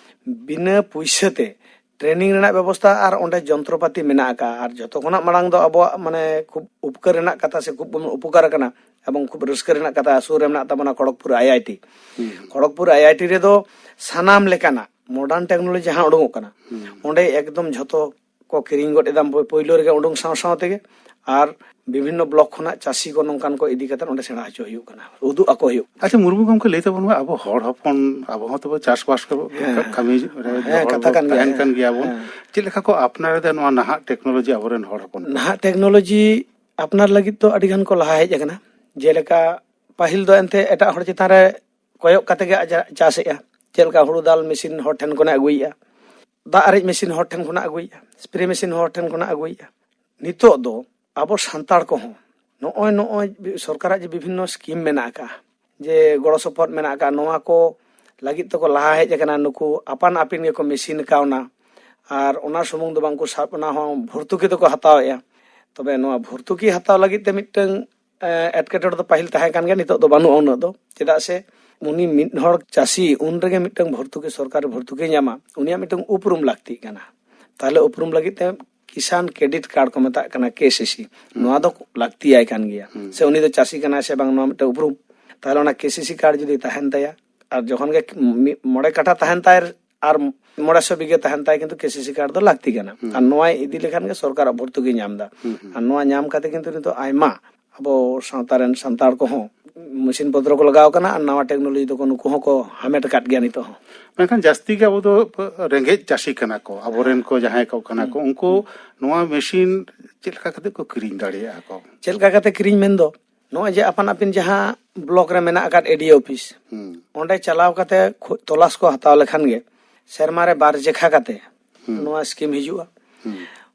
ᱵᱤᱱᱟᱹ ᱯᱩᱭᱥᱟᱹ ᱛᱮ ᱴᱨᱮᱱᱤᱝ ᱨᱮᱱᱟᱜ ᱵᱮᱵᱚᱥᱛᱷᱟ ᱟᱨ ᱚᱸᱰᱮ ᱡᱚᱱᱛᱨᱚᱯᱟᱛᱤ ᱢᱮᱱᱟᱜ ᱟᱠᱟᱫᱼᱟ᱾ ᱟᱨ ᱡᱚᱛᱚ ᱠᱷᱚᱱᱟᱜ ᱢᱟᱲᱟᱝ ᱫᱚ ᱟᱵᱚᱣᱟᱜ ᱢᱟᱱᱮ ᱠᱷᱩᱵ ᱩᱯᱠᱟᱹᱨ ᱨᱮᱱᱟᱜ ᱠᱟᱛᱷᱟ ᱥᱮ ᱠᱷᱩᱵ ᱵᱚᱱ ᱩᱯᱚᱠᱟᱨ ᱟᱠᱟᱱᱟ ᱮᱵᱚᱝ ᱠᱷᱩᱵ ᱨᱟᱹᱥᱠᱟᱹ ᱨᱮᱱᱟᱜ ᱠᱟᱛᱷᱟ, ᱥᱩᱨ ᱨᱮ ᱢᱮᱱᱟᱜ ᱛᱟᱵᱚᱱᱟ ᱠᱷᱚᱲᱚᱜᱽᱯᱩᱨ ᱟᱭ ᱟᱭ ᱴᱤ᱾ ᱦᱩᱸ᱾ ᱠᱷᱚᱲᱚᱜᱽᱯᱩᱨ ᱟᱭ ᱟᱭ ᱴᱤ ᱨᱮᱫᱚ ᱥᱟᱱᱟᱢ ᱞᱮᱠᱟᱱᱟᱜ ᱢᱚᱰᱟᱨᱱ ᱴᱮᱠᱱᱳᱞᱚᱡᱤ ᱡᱟᱦᱟᱸ ᱩᱰᱩᱝᱚᱜ ᱠᱟᱱᱟ, ᱦᱩᱸ᱾ ᱚᱸᱰᱮ ᱮᱠᱫᱚᱢ ᱡᱷᱚᱛᱚ ᱠᱚ ᱠᱤᱨᱤᱧ ᱜᱚᱫ ᱮᱫᱟ ᱯᱳᱭᱞᱳ ᱨᱮᱜᱮ ᱩᱰᱩᱝ ᱥᱟᱶ ᱥᱟᱶ ᱛᱮᱜᱮ᱾ ᱟᱨ ᱵᱤᱵᱷᱤᱱᱱᱚ ᱵᱞᱚᱠ ᱠᱷᱚᱱᱟᱜ ᱪᱟᱹᱥᱤ ᱠᱚ ᱱᱚᱝᱠᱟᱱ ᱠᱚ ᱤᱫᱤ ᱠᱟᱛᱮ ᱚᱸᱰᱮ ᱥᱮᱬᱟ ᱦᱚᱪᱚ ᱦᱩᱭᱩᱜ ᱠᱟᱱᱟ, ᱩᱫᱩᱜ ᱟᱠᱚ ᱦᱩᱭᱩᱜ ᱠᱟᱱᱟ᱾ ᱟᱪᱪᱷᱟ, ᱢᱩᱨᱢᱩ ᱜᱚᱢᱠᱮ, ᱞᱟᱹᱭ ᱛᱟᱵᱚᱱ ᱢᱮ, ᱟᱵᱚ ᱦᱚᱲ ᱦᱚᱯᱚᱱ, ᱟᱵᱚ ᱦᱚᱸ ᱛᱚᱵᱚ ᱪᱟᱥᱵᱟᱥ ᱠᱚ ᱦᱮᱸ᱾ ᱠᱟᱹᱢᱤ ᱨᱮ ᱦᱮᱸ, ᱦᱚᱲ ᱠᱟᱛᱷᱟ ᱵᱚ ᱠᱟᱱ ᱜᱮᱭᱟ᱾ ᱛᱟᱦᱮᱱ ᱠᱟᱱ ᱦᱮᱸ, ᱜᱮᱭᱟ ᱵᱚᱱ᱾ ᱦᱮᱸ᱾ ᱪᱮᱫ ᱞᱮᱠᱟ ᱠᱚ ᱟᱯᱱᱟᱨ ᱮᱫᱟ ᱱᱚᱣᱟ ᱱᱟᱦᱟᱜ ᱴᱮᱠᱱᱳᱞᱚᱡᱤ ᱟᱵᱚᱨᱮᱱ ᱦᱚᱲ ᱦᱚᱯᱚᱱ ᱠᱚ? ᱱᱟᱦᱟᱜ ᱴᱮᱠᱱᱳᱞᱚᱡᱤ ᱟᱯᱱᱟᱨ ᱞᱟᱹᱜᱤᱫ ᱫᱚ ᱟᱹᱰᱤ ᱜᱟᱱ ᱠᱚ ᱞᱟᱦᱟ ᱦᱮᱡ ᱟᱠᱟᱱᱟ᱾ ᱡᱮᱞᱮᱠᱟ ᱯᱟᱹᱦᱤᱞ ᱫᱚ ᱮᱱᱛᱮ ᱮᱴᱟᱜ ᱦᱚᱲ ᱪᱮᱛᱟᱱ ᱨᱮ ᱠᱚᱭᱚᱜ ᱠᱟᱛᱮ ᱜᱮ ᱟᱡᱟᱜ ᱪᱟᱥᱮᱜᱼᱟ᱾ ᱪᱮᱫ ᱞᱮᱠᱟ ᱦᱩᱲᱩ ᱫᱟᱞ ᱢᱮᱥᱤᱱ ᱦᱚᱲ ᱴᱷᱮᱱ ᱠᱷᱚᱱᱮ ᱟᱹᱜᱩᱭᱮᱜᱼᱟ, ᱫᱟᱜ ᱟᱨᱮᱡ ᱢᱮᱥᱤᱱ ᱦᱚᱲ ᱴᱷᱮᱱ ᱠᱷᱚᱱᱟᱜ ᱟᱹᱜᱩᱭᱮᱜᱼᱟ, ᱥᱯᱨᱮ ᱢᱮᱥᱤᱱ ᱦᱚᱲ ᱴᱷᱮᱱ ᱠᱷᱚᱱᱟᱜ ᱟᱹᱜᱩᱭᱮᱜᱼᱟ᱾ ᱱᱤᱛᱚᱜ ᱫᱚ ᱟᱵᱚ ᱥᱟᱱᱛᱟᱲ ᱠᱚᱦᱚᱸ ᱱᱚᱜᱼᱚᱭ, ᱱᱚᱜᱼᱚᱭ ᱥᱚᱨᱠᱟᱨᱟᱜ ᱡᱮ ᱵᱤᱵᱷᱤᱱᱱᱚ ᱥᱠᱤᱢ ᱢᱮᱱᱟᱜ ᱟᱠᱟᱫᱼᱟ, ᱡᱮ ᱜᱚᱲᱚ ᱥᱚᱯᱚᱦᱚᱫ ᱢᱮᱱᱟᱜ ᱟᱠᱟᱫᱼᱟ, ᱱᱚᱣᱟ ᱠᱚ ᱞᱟᱹᱜᱤᱫ ᱛᱮᱠᱚ ᱞᱟᱦᱟ ᱦᱮᱡ ᱟᱠᱟᱱᱟ᱾ ᱱᱩᱠᱩ ᱟᱯᱟᱱ ᱟᱹᱯᱤᱱ ᱜᱮᱠᱚ ᱢᱮᱥᱤᱱ ᱠᱟᱣᱱᱟ᱾ ᱟᱨ ᱚᱱᱟ ᱥᱩᱢᱩᱝ ᱫᱚ ᱵᱟᱝ, ᱩᱱᱠᱩ ᱥᱟᱵ, ᱚᱱᱟ ᱦᱚᱸ ᱵᱷᱚᱨᱛᱩᱠᱤ ᱫᱚᱠᱚ ᱦᱟᱛᱟᱣᱮᱜᱼᱟ᱾ ᱛᱚᱵᱮ ᱱᱚᱣᱟ ᱵᱷᱚᱨᱛᱩᱠᱤ ᱦᱟᱛᱟᱣ ᱞᱟᱹᱜᱤᱫ ᱛᱮ ᱢᱤᱫᱴᱟᱝ, ᱮ, ᱮᱴᱠᱮᱴᱚᱬᱮ ᱫᱚ ᱯᱟᱹᱦᱤᱞ ᱛᱟᱦᱮᱸ ᱠᱟᱱ ᱜᱮᱭᱟ, ᱱᱤᱛᱚᱜ ᱫᱚ ᱵᱟᱹᱱᱩᱜᱼᱟ ᱩᱱᱟᱹᱜ ᱫᱚ᱾ ᱪᱮᱫᱟᱜ ᱥᱮ ᱩᱱᱤ ᱢᱤᱫ ᱦᱚᱲ ᱪᱟᱹᱥᱤ ᱩᱱ ᱨᱮᱜᱮ ᱢᱤᱫᱴᱟᱝ ᱵᱷᱚᱨᱛᱩᱠᱤ, ᱥᱚᱨᱠᱟᱨᱤ ᱵᱷᱚᱨᱛᱩᱠᱤ ᱧᱟᱢᱟ, ᱩᱱᱤᱭᱟᱜ ᱢᱤᱫᱴᱟᱝ ᱩᱯᱨᱩᱢ ᱞᱟᱹᱠᱛᱤᱜ ᱠᱟᱱᱟ᱾ ᱛᱟᱦᱞᱮ ᱩᱯᱨᱩᱢ ᱞᱟᱹᱜᱤᱫ ᱛᱮ ᱠᱤᱥᱟᱱ ᱠᱨᱮᱰᱤᱴ ᱠᱟᱨᱰ ᱠᱚ ᱢᱮᱛᱟᱜ ᱠᱟᱱᱟ, ᱠᱮ ᱥᱤ ᱥᱤ, ᱦᱩᱸ᱾ ᱱᱚᱣᱟ ᱫᱚ ᱞᱟᱹᱠᱛᱤᱭᱟᱭ ᱠᱟᱱ ᱜᱮᱭᱟ᱾ ᱦᱩᱸ᱾ ᱥᱮ ᱩᱱᱤ ᱫᱚ ᱪᱟᱹᱥᱤ ᱠᱟᱱᱟᱭ ᱥᱮ ᱵᱟᱝ, ᱱᱚᱣᱟ ᱢᱤᱫᱴᱟᱝ ᱩᱯᱨᱩᱢ᱾ ᱛᱟᱦᱞᱮ ᱚᱱᱟ ᱠᱮ ᱥᱤ ᱥᱤ ᱠᱟᱨᱰ ᱡᱩᱫᱤ ᱛᱟᱦᱮᱱ ᱛᱟᱭᱟ, ᱟᱨ ᱡᱚᱠᱷᱚᱱ ᱜᱮ ᱢᱤᱫ, ᱢᱚᱬᱮ ᱠᱟᱴᱷᱟ ᱛᱟᱦᱮᱱ ᱛᱟᱭ ᱟᱨ ᱢᱚᱬᱮ ᱥᱚ ᱵᱤᱜᱷᱟᱹ ᱛᱟᱦᱮᱱ ᱛᱟᱭ, ᱠᱤᱱᱛᱩ ᱠᱮ ᱥᱤ ᱥᱤ ᱠᱟᱨᱰ ᱫᱚ ᱞᱟᱹᱠᱛᱤ ᱠᱟᱱᱟ᱾ ᱦᱩᱸ᱾ ᱟᱨ ᱱᱚᱣᱟ ᱤᱫᱤ ᱞᱮᱠᱷᱟᱱ ᱜᱮ ᱥᱚᱨᱠᱟᱨᱟᱜ ᱵᱷᱚᱨᱛᱩᱠᱤ ᱧᱟᱢ ᱮᱫᱟ᱾ ᱦᱩᱸ, ᱦᱩᱸ᱾ ᱟᱨ ᱱᱚᱣᱟ ᱧᱟᱢ ᱠᱟᱛᱮ ᱠᱤᱱᱛᱩ ᱱᱤᱛᱚᱜ ᱟᱭᱢᱟ ᱟᱵᱚ ᱥᱟᱶᱛᱟ ᱨᱮᱱ ᱥᱟᱱᱛᱟᱲ ᱠᱚᱦᱚᱸ ᱢᱮᱥᱤᱱ ᱯᱚᱛᱨᱚ ᱠᱚ ᱞᱟᱜᱟᱣ ᱠᱟᱱᱟ ᱟᱨ ᱱᱟᱣᱟ ᱴᱮᱠᱱᱳᱞᱚᱡᱤ ᱫᱚᱠᱚ ᱱᱩᱠᱩ ᱦᱚᱸᱠᱚ ᱦᱟᱢᱮᱴ ᱟᱠᱟᱫ ᱜᱮᱭᱟ ᱱᱤᱛᱚᱜ ᱦᱚᱸ᱾ ᱢᱮᱱᱠᱷᱟᱱ ᱡᱟᱹᱥᱛᱤ ᱜᱮ ᱟᱵᱚ ᱫᱚ ᱨᱮᱸᱜᱮᱡ ᱪᱟᱹᱥᱤ ᱠᱟᱱᱟ ᱠᱚ, ᱟᱵᱚᱨᱮᱱ ᱠᱚ ᱡᱟᱦᱟᱸᱭ ᱠᱚ ᱠᱟᱱᱟ ᱠᱚ, ᱦᱩᱸ᱾ ᱩᱱᱠᱩ ᱱᱚᱣᱟ ᱢᱮᱥᱤᱱ ᱪᱮᱫ ᱞᱮᱠᱟ ᱠᱟᱛᱮ ᱠᱚ ᱠᱤᱨᱤᱧ ᱫᱟᱲᱮᱭᱟᱜᱼᱟ ᱠᱚ? ᱪᱮᱫ ᱞᱮᱠᱟ ᱠᱟᱛᱮ ᱠᱤᱨᱤᱧ ᱢᱮᱱᱫᱚ, ᱱᱚᱜᱼᱚᱭ ᱡᱮ ᱟᱯᱟᱱ ᱟᱹᱯᱤᱱ ᱡᱟᱦᱟᱸ ᱵᱞᱚᱠ ᱨᱮ ᱢᱮᱱᱟᱜ ᱟᱠᱟᱫ ᱮ ᱰᱤ ᱚᱯᱷᱤᱥ, ᱦᱩᱸ᱾ ᱚᱸᱰᱮ ᱪᱟᱞᱟᱣ ᱠᱟᱛᱮ ᱠᱷᱚ-, ᱛᱚᱞᱟᱥ ᱠᱚ ᱦᱟᱛᱟᱣ ᱞᱮᱠᱷᱟᱱ ᱜᱮ ᱥᱮᱨᱢᱟ ᱨᱮ ᱵᱟᱨ ᱡᱮᱠᱷᱟ ᱠᱟᱛᱮ ᱦᱩᱸ᱾ ᱱᱚᱣᱟ ᱥᱠᱤᱢ ᱦᱤᱡᱩᱜᱼᱟ᱾ ᱦᱩᱸ᱾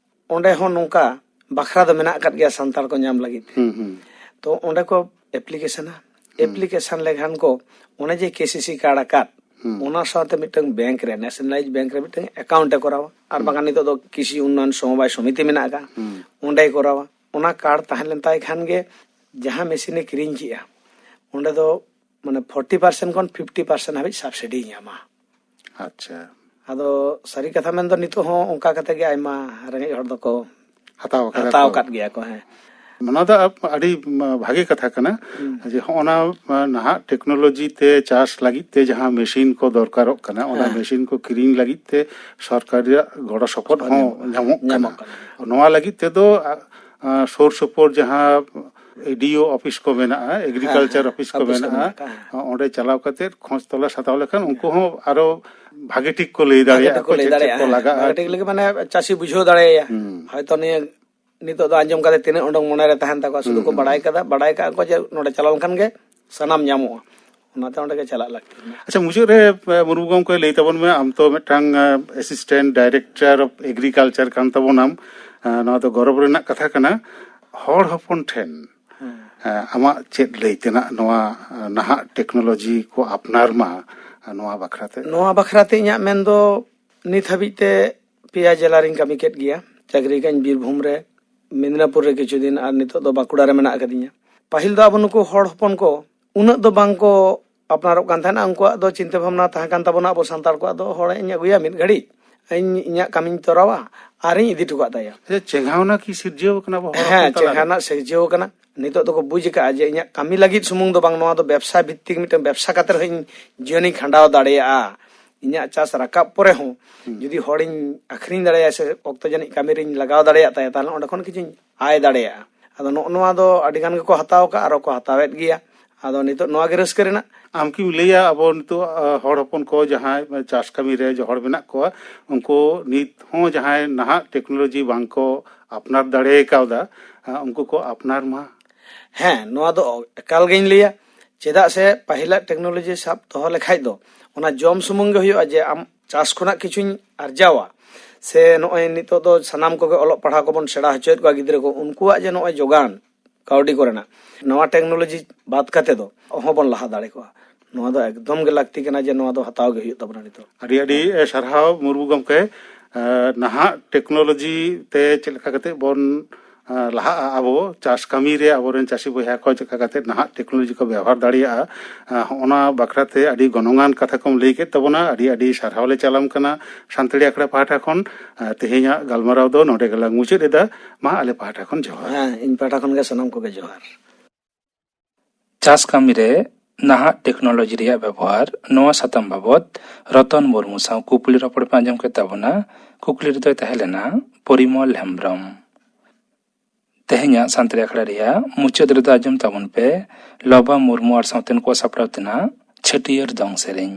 ᱚᱸᱰᱮ ᱦᱚᱸ ᱱᱚᱝᱠᱟ ᱵᱟᱠᱷᱨᱟ ᱫᱚ ᱢᱮᱱᱟᱜ ᱟᱠᱟᱫ ᱜᱮᱭᱟ ᱥᱟᱱᱛᱟᱲ ᱠᱚ ᱧᱟᱢ ᱞᱟᱹᱜᱤᱫ ᱛᱮ᱾ ᱦᱩᱸ, ᱦᱩᱸ᱾ ᱛᱚ ᱚᱸᱰᱮ ᱠᱚ ᱮᱯᱞᱤᱠᱮᱥᱚᱱᱟ᱾ ᱦᱩᱸ᱾ ᱮᱯᱞᱤᱠᱮᱥᱚᱱ ᱞᱮᱠᱷᱟᱱ ᱠᱚ ᱚᱱᱮ ᱡᱮ ᱠᱮᱥᱤᱥᱤ ᱠᱟᱨᱰ ᱟᱠᱟᱫ, ᱦᱩᱸ᱾ ᱚᱱᱟ ᱥᱟᱶᱛᱮ ᱢᱤᱫᱴᱟᱝ ᱵᱮᱝᱠ ᱨᱮ, ᱱᱮᱥᱱᱟᱞᱟᱭᱤᱡᱽ ᱵᱮᱝᱠ ᱨᱮ ᱢᱤᱫᱴᱟᱝ ᱮᱠᱟᱣᱩᱱᱴ ᱮ ᱠᱚᱨᱟᱣᱟ᱾ ᱟᱨ ᱦᱩᱸ᱾ ᱵᱟᱝᱠᱷᱟᱱ ᱱᱤᱛᱚᱜ ᱫᱚ ᱠᱨᱤᱥᱤ ᱩᱱᱱᱚᱭᱚᱱ ᱥᱚᱢᱚᱵᱟᱭ ᱥᱚᱢᱤᱛᱤ ᱢᱮᱱᱟᱜ ᱟᱠᱟᱫ, ᱦᱩᱸ᱾ ᱚᱸᱰᱮᱭ ᱠᱚᱨᱟᱣᱟ᱾ ᱚᱱᱟ ᱠᱟᱨᱰ ᱛᱟᱦᱮᱸ ᱞᱮᱱ ᱛᱟᱭ ᱠᱷᱟᱱ ᱜᱮ ᱡᱟᱦᱟᱸ ᱢᱮᱥᱤᱱ ᱮ ᱠᱤᱨᱤᱧ ᱠᱮᱜᱼᱟ, ᱚᱸᱰᱮ ᱫᱚ ᱢᱟᱱᱮ ᱯᱷᱳᱨᱴᱤ ᱯᱟᱨᱥᱮᱱᱴ ᱠᱷᱚᱱ ᱯᱷᱤᱯᱴᱤ ᱯᱟᱨᱥᱮᱱᱴ ᱦᱟᱹᱵᱤᱡ ᱥᱟᱵᱥᱤᱰᱤᱭ ᱧᱟᱢᱟ᱾ ᱟᱪᱪᱷᱟ᱾ ᱟᱫᱚ ᱥᱟᱹᱨᱤ ᱠᱟᱛᱷᱟ ᱢᱮᱱᱫᱚ ᱱᱤᱛᱚᱜ ᱦᱚᱸ ᱚᱱᱠᱟ ᱠᱟᱛᱮ ᱜᱮ ᱟᱭᱢᱟ ᱨᱮᱸᱜᱮᱡ ᱦᱚᱲ ᱫᱚᱠᱚ ᱦᱟᱛᱟᱣ ᱟᱠᱟᱫᱟ ᱦᱟᱛᱟᱣ ᱠᱚ᱾ ᱟᱠᱟᱫ ᱜᱮᱭᱟ ᱠᱚ, ᱦᱮᱸ᱾ ᱱᱚᱣᱟ ᱫᱚ ᱟᱵ-, ᱟᱹᱰᱤ ᱢ-, ᱵᱷᱟᱜᱮ ᱠᱟᱛᱷᱟ ᱠᱟᱱᱟ᱾ ᱦᱩᱸ᱾ ᱡᱮ ᱦᱚᱸᱜᱼᱚ ᱱᱟ, ᱢ-, ᱱᱟᱦᱟᱜ ᱴᱮᱠᱱᱳᱞᱚᱡᱤ ᱛᱮ ᱪᱟᱥ ᱞᱟᱹᱜᱤᱫ ᱛᱮ ᱡᱟᱦᱟᱸ ᱢᱮᱥᱤᱱ ᱠᱚ ᱫᱚᱨᱠᱟᱨᱚᱜ ᱠᱟᱱᱟ, ᱚᱱᱟ ᱦᱮᱸ᱾ ᱢᱮᱥᱤᱱ ᱠᱚ ᱠᱤᱨᱤᱧ ᱞᱟᱹᱜᱤᱫ ᱛᱮ ᱥᱚᱨᱠᱟᱨ ᱨᱮᱭᱟᱜ ᱜᱚᱲᱚ ᱥᱚᱯᱚᱦᱚᱫ ᱦᱚᱸ ᱧᱟᱢᱚᱜ ᱠᱟᱱᱟ᱾ ᱧᱟᱢᱚᱜ ᱠᱟᱱᱟ᱾ ᱱᱚᱣᱟ ᱞᱟᱹᱜᱤᱫ ᱛᱮᱫᱚ, ᱟ, ᱟ, ᱥᱩᱨ ᱥᱩᱯᱩᱨ ᱡᱟᱦᱟᱸ ᱰᱤ ᱳ ᱚᱯᱷᱤᱥ ᱠᱚ ᱢᱮᱱᱟᱜᱼᱟ, ᱮᱜᱽᱨᱤᱠᱟᱞᱪᱟᱨ ᱦᱮᱸ, ᱚᱯᱷᱤᱥ ᱠᱚ ᱚᱯᱷᱤᱥ ᱠᱚ ᱢᱮᱱᱟᱜᱼᱟ, ᱢᱮᱱᱟᱜ ᱟᱠᱟᱫᱼᱟ, ᱦᱮᱸ᱾ ᱚᱸᱰᱮ ᱪᱟᱞᱟᱣ ᱠᱟᱛᱮ ᱠᱷᱚᱡᱽ ᱛᱚᱞᱟᱥ ᱦᱟᱛᱟᱣ ᱞᱮᱠᱷᱟᱱ ᱩᱱᱠᱩ ᱦᱚᱸ ᱟᱨᱚ ᱵᱷᱟᱜᱮ ᱴᱷᱤᱠ ᱠᱚ ᱞᱟᱹᱭ ᱵᱷᱟᱜᱮ ᱫᱟᱲᱮᱭᱟᱜᱼᱟ ᱴᱷᱤᱠ ᱠᱚ ᱠᱚ ᱞᱟᱹᱭ ᱪᱮᱫ ᱠᱚ ᱫᱟᱲᱮᱭᱟᱜᱼᱟ, ᱦᱮᱸ᱾ ᱞᱟᱜᱟᱜᱼᱟ᱾ ᱵᱷᱟᱜᱮ ᱴᱷᱤᱠ ᱞᱟᱹᱜᱤᱫ ᱢᱟᱱᱮ ᱪᱟᱹᱥᱤ ᱵᱩᱡᱷᱟᱹᱣ ᱫᱟᱲᱮᱭᱟᱭᱟ᱾ ᱦᱩᱸ᱾ ᱦᱚᱭᱛᱚ ᱱᱤᱭᱟᱹ ᱱᱤᱛᱚᱜ ᱫᱚ ᱟᱸᱡᱚᱢ ᱠᱟᱛᱮ ᱛᱤᱱᱟᱹᱜ ᱩᱰᱩᱝ ᱢᱚᱱᱮᱨᱮ ᱛᱟᱦᱮᱱ ᱛᱟᱠᱚᱣᱟ, ᱥᱩᱫᱷᱩ ᱦᱩᱸ, ᱠᱚ ᱦᱩᱸ, ᱵᱟᱲᱟᱭ ᱦᱩᱸ᱾ ᱠᱟᱫᱟ, ᱵᱟᱲᱟᱭ ᱠᱟᱜᱼᱟ ᱠᱚ ᱡᱮ ᱱᱚᱰᱮ ᱪᱟᱞᱟᱣ ᱞᱮᱱᱠᱷᱟᱱ ᱜᱮ ᱥᱟᱱᱟᱢ ᱧᱟᱢᱚᱜᱼᱟ, ᱚᱱᱟᱛᱮ ᱚᱸᱰᱮ ᱜᱮ ᱪᱟᱞᱟᱜ ᱞᱟᱹᱠᱛᱤ ᱠᱟᱱᱟ᱾ ᱟᱪᱪᱷᱟ, ᱢᱩᱪᱟᱹᱫ ᱨᱮ, ᱮ, ᱢᱩᱨᱢᱩ ᱜᱚᱢᱠᱮ, ᱞᱟᱹᱭ ᱛᱟᱵᱚᱱ ᱢᱮ, ᱟᱢ ᱛᱚ ᱢᱤᱫᱴᱟᱝ, ᱮ, ᱮᱥᱤᱥᱴᱮᱱᱴ ᱰᱟᱭᱨᱮᱠᱴᱚᱨ ᱚᱯᱷ ᱮᱜᱽᱨᱤᱠᱟᱞᱪᱟᱨ ᱠᱟᱱ ᱛᱟᱵᱚᱱᱟᱢ᱾ ᱮ, ᱱᱚᱣᱟ ᱫᱚ ᱜᱚᱨᱚᱵᱽ ᱨᱮᱱᱟᱜ ᱠᱟᱛᱷᱟ ᱠᱟᱱᱟ᱾ ᱦᱚᱲ ᱦᱚᱯᱚᱱ ᱴᱷᱮᱱ, ᱦᱮᱸ᱾ ᱮ, ᱟᱢᱟᱜ ᱪᱮᱫ ᱞᱟᱹᱭ ᱛᱮᱱᱟᱜ ᱱᱚᱣᱟ, ᱮ, ᱱᱟᱦᱟᱜ ᱴᱮᱠᱱᱳᱞᱚᱡᱤ ᱠᱚ ᱟᱯᱱᱟᱨ ᱢᱟ, ᱮ, ᱱᱚᱣᱟ ᱵᱟᱠᱷᱨᱟ ᱛᱮ? ᱱᱚᱣᱟ ᱵᱟᱠᱷᱨᱟ ᱛᱮ ᱤᱧᱟᱹᱜ ᱢᱮᱱ ᱫᱚ, ᱱᱤᱛ ᱦᱟᱹᱵᱤᱡ ᱛᱮ ᱯᱮᱭᱟ ᱡᱮᱞᱟ ᱨᱤᱧ ᱠᱟᱹᱢᱤ ᱠᱮᱫ ᱜᱮᱭᱟ, ᱪᱟᱹᱠᱨᱤ ᱠᱟᱹᱧ ᱵᱤᱨᱵᱷᱩᱢ ᱨᱮ, ᱢᱮᱫᱽᱱᱟᱯᱩᱨ ᱨᱮ ᱠᱤᱪᱷᱩ ᱫᱤᱱ, ᱟᱨ ᱱᱤᱛᱚᱜ ᱫᱚ ᱵᱟᱸᱠᱩᱲᱟ ᱨᱮ ᱢᱮᱱᱟᱜ ᱟᱠᱟᱫᱤᱧᱟ᱾ ᱯᱟᱹᱦᱤᱞ ᱫᱚ ᱟᱵᱚ ᱱᱩᱠᱩ ᱦᱚᱲ ᱦᱚᱯᱚᱱ ᱠᱚ ᱩᱱᱟᱹᱜ ᱫᱚ ᱵᱟᱝ ᱠᱚ ᱟᱯᱱᱟᱨᱚᱜ ᱠᱟᱱ ᱛᱟᱦᱮᱱᱟ, ᱩᱱᱠᱩᱣᱟᱜ ᱫᱚ ᱪᱤᱱᱛᱟᱹ ᱵᱷᱟᱵᱽᱱᱟ ᱛᱟᱦᱮᱸ ᱠᱟᱱ ᱛᱟᱵᱚᱱᱟ ᱟᱵᱚ ᱥᱟᱱᱛᱟᱲ ᱠᱚᱣᱟᱜ ᱫᱚ, "ᱦᱚᱲᱤᱧ ᱟᱹᱜᱩᱭᱟ ᱢᱤᱫ ᱜᱷᱟᱹᱲᱤᱡ, ᱤᱧ ᱤᱧᱟᱹᱜ ᱠᱟᱹᱢᱤᱧ ᱛᱚᱨᱟᱣᱟ ᱟᱨᱤᱧ ᱤᱫᱤ ᱦᱚᱴᱚ ᱠᱟᱜ ᱛᱟᱭᱟ᱾" ᱟᱪᱪᱷᱟ, ᱪᱮᱸᱜᱷᱟᱣᱱᱟ ᱠᱤ ᱥᱤᱨᱡᱟᱹᱣ ᱠᱟᱱᱟ ᱟᱵᱚ ᱦᱚᱲ ᱦᱮᱸ, ᱦᱚᱯᱚᱱ ᱛᱟᱞᱟᱨᱮ? ᱪᱮᱸᱜᱷᱟᱣᱱᱟ ᱥᱤᱨᱡᱟᱹᱣ ᱠᱟᱱᱟ᱾ ᱱᱤᱛᱚᱜ ᱫᱚᱠᱚ ᱵᱩᱡᱽ ᱟᱠᱟᱫᱼᱟ ᱡᱮ ᱤᱧᱟᱹᱜ ᱠᱟᱹᱢᱤ ᱞᱟᱹᱜᱤᱫ ᱥᱩᱢᱩᱝ ᱫᱚ ᱵᱟᱝ, ᱱᱚᱣᱟ ᱫᱚ ᱵᱮᱵᱽᱥᱟ ᱵᱷᱤᱛᱛᱤᱠ ᱢᱤᱫᱴᱟᱝ ᱵᱮᱵᱽᱥᱟ ᱠᱟᱛᱮ ᱨᱮᱦᱚᱸ ᱤᱧ ᱡᱤᱭᱚᱱᱤᱧ ᱠᱷᱟᱸᱰᱟᱣ ᱫᱟᱲᱮᱭᱟᱜᱼᱟ᱾ ᱤᱧᱟᱹᱜ ᱪᱟᱥ ᱨᱟᱠᱟᱵ ᱯᱚᱨᱮ ᱦᱚᱸ ᱦᱩᱸ᱾ ᱡᱩᱫᱤ ᱦᱚᱲᱤᱧ ᱟᱹᱠᱷᱨᱤᱧ ᱫᱟᱲᱮᱭᱟᱭᱟ ᱥᱮ ᱚᱠᱛᱚ ᱡᱟᱹᱱᱤᱡ ᱠᱟᱹᱢᱤ ᱨᱤᱧ ᱞᱟᱜᱟᱣ ᱫᱟᱲᱮᱭᱟᱜ ᱛᱟᱭᱟ, ᱛᱟᱦᱚᱞᱮ ᱚᱸᱰᱮ ᱠᱷᱚᱱ ᱠᱤᱪᱷᱩᱧ ᱟᱭ ᱫᱟᱲᱮᱭᱟᱜᱼᱟ᱾ ᱟᱫᱚ ᱱᱚᱜᱼᱚ ᱱᱚᱣᱟ ᱫᱚ ᱟᱹᱰᱤ ᱜᱟᱱ ᱜᱮᱠᱚ ᱦᱟᱛᱟᱣ ᱟᱠᱟᱫᱼᱟ, ᱟᱨᱚ ᱠᱚ ᱦᱟᱛᱟᱣᱮᱫ ᱜᱮᱭᱟ᱾ ᱟᱫᱚ ᱱᱤᱛᱚᱜ ᱱᱚᱣᱟ ᱜᱮ ᱨᱟᱹᱥᱠᱟᱹ ᱨᱮᱱᱟᱜ᱾ ᱟᱢ ᱠᱤᱢ ᱞᱟᱹᱭᱟ, ᱟᱵᱚ ᱱᱤᱛᱚᱜ, ᱟ, ᱦᱚᱲ ᱦᱚᱯᱚᱱ ᱠᱚ ᱡᱟᱦᱟᱸᱭ ᱪᱟᱥ ᱠᱟᱹᱢᱤ ᱨᱮ ᱡᱚᱦᱚᱲ ᱢᱮᱱᱟᱜ ᱠᱚᱣᱟ, ᱩᱱᱠᱩ ᱱᱤᱛ ᱦᱚᱸ ᱡᱟᱦᱟᱸᱭ ᱱᱟᱦᱟᱜ ᱴᱮᱠᱱᱳᱞᱚᱡᱤ ᱵᱟᱝ ᱠᱚ ᱟᱯᱱᱟᱨ ᱫᱟᱲᱮ ᱠᱟᱣᱫᱟ, ᱟ, ᱩᱱᱠᱩ ᱠᱚ ᱟᱯᱱᱟᱨ ᱢᱟ? ᱦᱮᱸ, ᱱᱚᱣᱟ ᱫᱚ ᱮᱠᱟᱞ ᱜᱤᱧ ᱞᱟᱹᱭᱟ᱾ ᱪᱮᱫᱟᱜ ᱥᱮ ᱯᱟᱹᱦᱤᱞᱟᱜ ᱴᱮᱠᱱᱳᱞᱚᱡᱤ ᱥᱟᱵ ᱫᱚᱦᱚ ᱞᱮᱠᱷᱟᱡ ᱫᱚ ᱚᱱᱟ ᱡᱚᱢ ᱥᱩᱢᱩᱝ ᱜᱮ ᱦᱩᱭᱩᱜᱼᱟ, ᱡᱮ ᱟᱢ ᱪᱟᱥ ᱠᱷᱚᱱᱟᱜ ᱠᱤᱪᱷᱩᱧ ᱟᱨᱡᱟᱣᱟ, ᱥᱮ ᱱᱚᱜᱼᱚᱭ ᱱᱤᱛᱚᱜ ᱫᱚ ᱥᱟᱱᱟᱢ ᱠᱚᱜᱮ ᱚᱞᱚᱜ ᱯᱟᱲᱦᱟᱣ ᱠᱚᱵᱚᱱ ᱥᱮᱬᱟ ᱦᱚᱪᱚᱭᱮᱫ ᱠᱚᱣᱟ ᱜᱤᱫᱽᱨᱟᱹ ᱠᱚ, ᱩᱱᱠᱩᱣᱟᱜ ᱡᱮ ᱱᱚᱜᱼᱚᱭ ᱡᱳᱜᱟᱱ ᱠᱟᱹᱣᱰᱤ ᱠᱚᱨᱮᱱᱟᱜ, ᱱᱚᱣᱟ ᱴᱮᱠᱱᱳᱞᱚᱡᱤ ᱵᱟᱫ ᱠᱟᱛᱮ ᱫᱚ ᱚᱦᱚᱸ ᱵᱚᱱ ᱞᱟᱦᱟ ᱫᱟᱲᱮ ᱠᱚᱜᱼᱟ᱾ ᱱᱚᱣᱟ ᱫᱚ ᱮᱠᱫᱚᱢ ᱜᱮ ᱞᱟᱹᱠᱛᱤ ᱠᱟᱱᱟ ᱡᱮ ᱱᱚᱣᱟ ᱫᱚ ᱦᱟᱛᱟᱣ ᱜᱮ ᱦᱩᱭᱩᱜ ᱛᱟᱵᱚᱱᱟ ᱱᱤᱛᱚᱜ᱾ ᱟᱹᱰᱤ ᱟᱹᱰᱤ, ᱮ, ᱥᱟᱨᱦᱟᱣ ᱢᱩᱨᱢᱩ ᱜᱚᱢᱠᱮ᱾ ᱮ, ᱱᱟᱦᱟᱜ ᱴᱮᱠᱱᱳᱞᱚᱡᱤ ᱛᱮ ᱪᱮᱫ ᱞᱮᱠᱟ ᱠᱟᱛᱮ ᱵᱚᱱ, ᱮ, ᱞᱟᱦᱟᱜᱼᱟ ᱟᱵᱚ ᱪᱟᱥ ᱠᱟᱹᱢᱤ ᱨᱮ, ᱟᱵᱚᱨᱮᱱ ᱪᱟᱹᱥᱤ ᱵᱚᱭᱦᱟ ᱠᱚ ᱪᱮᱫ ᱞᱮᱠᱟ ᱠᱟᱛᱮ ᱱᱟᱦᱟᱜ ᱴᱮᱠᱱᱳᱞᱚᱡᱤ ᱠᱚ ᱵᱮᱣᱦᱟᱨ ᱫᱟᱲᱮᱭᱟᱜᱼᱟ, ᱮ, ᱦᱚᱸᱜᱼᱚᱱᱟ ᱵᱟᱠᱷᱨᱟ ᱛᱮ ᱟᱹᱰᱤ ᱜᱚᱱᱚᱝᱟᱱ ᱠᱟᱛᱷᱟ ᱠᱚᱢ ᱞᱟᱹᱭ ᱠᱮᱫ ᱛᱟᱵᱚᱱᱟ᱾ ᱟᱹᱰᱤ ᱟᱹᱰᱤ ᱥᱟᱨᱦᱟᱣ ᱞᱮ ᱪᱟᱞᱟᱢ ᱠᱟᱱᱟ ᱥᱟᱱᱛᱟᱲᱤ ᱟᱠᱷᱲᱟ ᱯᱟᱦᱴᱟ ᱠᱷᱚᱱ᱾ ᱮ, ᱛᱮᱦᱮᱧᱟᱜ ᱜᱟᱞᱢᱟᱨᱟᱣ ᱫᱚ ᱱᱚᱰᱮ ᱜᱮᱞᱟᱝ ᱢᱩᱪᱟᱹᱫ ᱮᱫᱟ᱾ ᱢᱟ, ᱟᱞᱮ ᱯᱟᱦᱴᱟ ᱠᱷᱚᱱ ᱡᱚᱦᱟᱨ᱾ ᱦᱮᱸ, ᱤᱧ ᱯᱟᱦᱴᱟ ᱠᱷᱚᱱ ᱜᱮ ᱥᱟᱱᱟᱢ ᱠᱚᱜᱮ ᱡᱚᱦᱟᱨ᱾ ᱪᱟᱥ ᱠᱟᱹᱢᱤ ᱨᱮ ᱱᱟᱦᱟᱜ ᱴᱮᱠᱱᱳᱞᱚᱡᱤ ᱨᱮᱭᱟᱜ ᱵᱮᱵᱚᱦᱟᱨ, ᱱᱚᱣᱟ ᱥᱟᱛᱟᱢ ᱵᱟᱵᱚᱛ ᱨᱚᱛᱚᱱ ᱢᱩᱨᱢᱩ ᱥᱟᱶ ᱠᱩᱠᱞᱤ ᱨᱚᱯᱚᱲ ᱯᱮ ᱟᱸᱡᱚᱢ ᱠᱮᱫ ᱛᱟᱵᱚᱱᱟ᱾ ᱠᱩᱠᱞᱤ ᱨᱮᱫᱚᱭ ᱛᱟᱦᱮᱸ ᱞᱮᱱᱟ ᱯᱚᱨᱤᱢᱚᱞ ᱦᱮᱢᱵᱽᱨᱚᱢ᱾ ᱛᱮᱦᱮᱧᱟᱜ ᱥᱟᱱᱛᱟᱲᱤ ᱟᱠᱷᱲᱟ ᱨᱮᱭᱟᱜ ᱢᱩᱪᱟᱹᱫ ᱨᱮᱫᱚ ᱟᱸᱡᱚᱢ ᱛᱟᱵᱚᱱ ᱯᱮ ᱞᱚᱵᱟ ᱢᱩᱨᱢᱩ ᱟᱨ ᱥᱟᱶᱛᱮ ᱱᱩᱠᱩᱣᱟᱜ ᱥᱟᱯᱲᱟᱣ ᱛᱮᱱᱟᱜ ᱪᱷᱟᱹᱴᱭᱟᱹᱨ ᱫᱚᱝ ᱥᱮᱨᱮᱧ᱾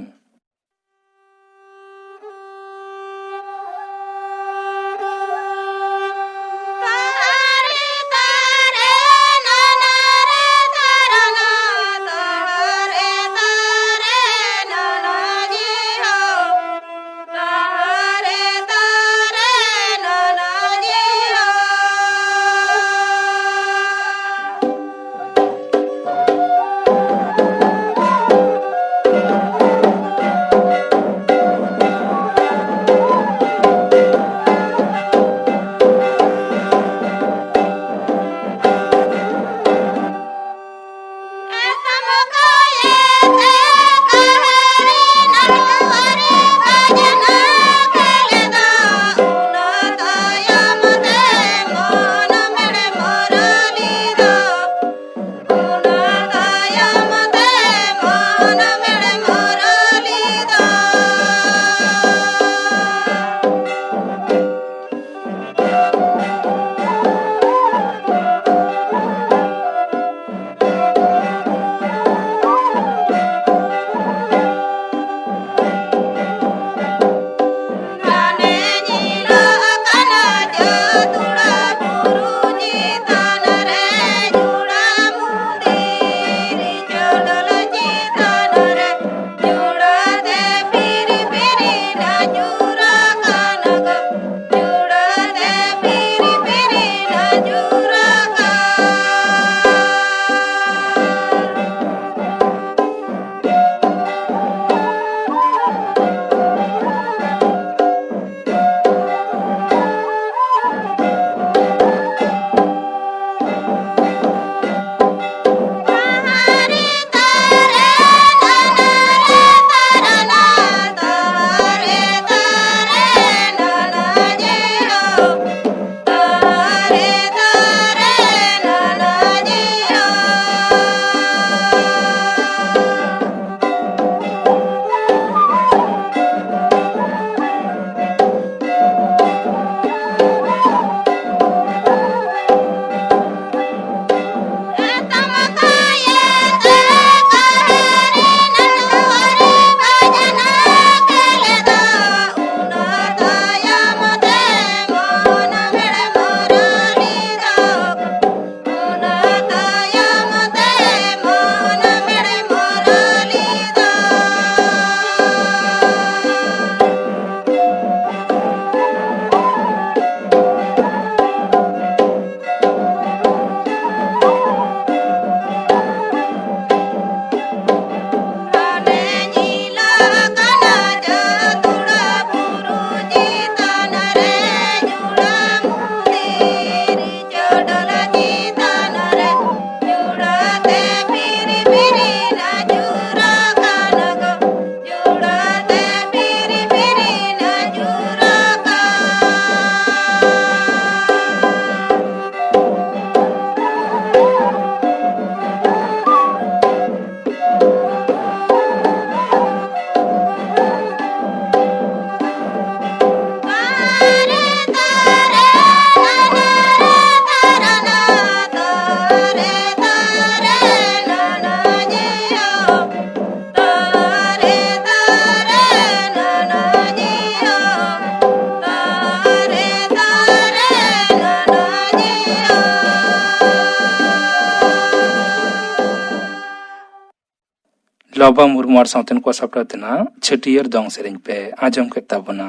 ᱵᱟᱵᱟ ᱢᱩᱨᱢᱩ ᱟᱨ ᱥᱟᱶᱛᱮᱱ ᱠᱚ ᱥᱟᱯᱲᱟᱣ ᱛᱮᱱᱟᱜ ᱪᱷᱟᱹᱴᱭᱟᱹᱨ ᱫᱚᱝ ᱥᱮᱨᱮᱧ ᱯᱮ ᱟᱸᱡᱚᱢ ᱠᱮᱫ ᱛᱟᱵᱚᱱᱟ᱾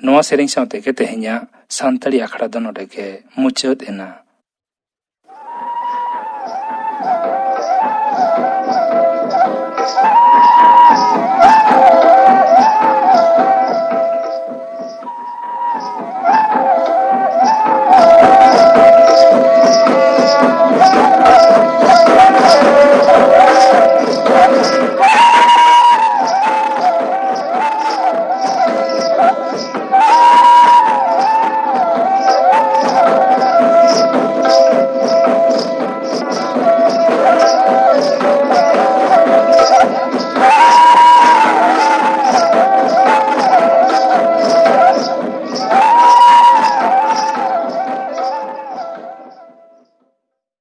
ᱱᱚᱣᱟ ᱥᱮᱨᱮᱧ ᱥᱟᱶ ᱛᱮᱜᱮ ᱛᱮᱦᱮᱧᱟᱜ ᱥᱟᱱᱛᱟᱲᱤ ᱟᱠᱷᱲᱟ ᱫᱚ ᱱᱚᱰᱮ ᱜᱮ ᱢᱩᱪᱟᱹᱫ ᱮᱱᱟ᱾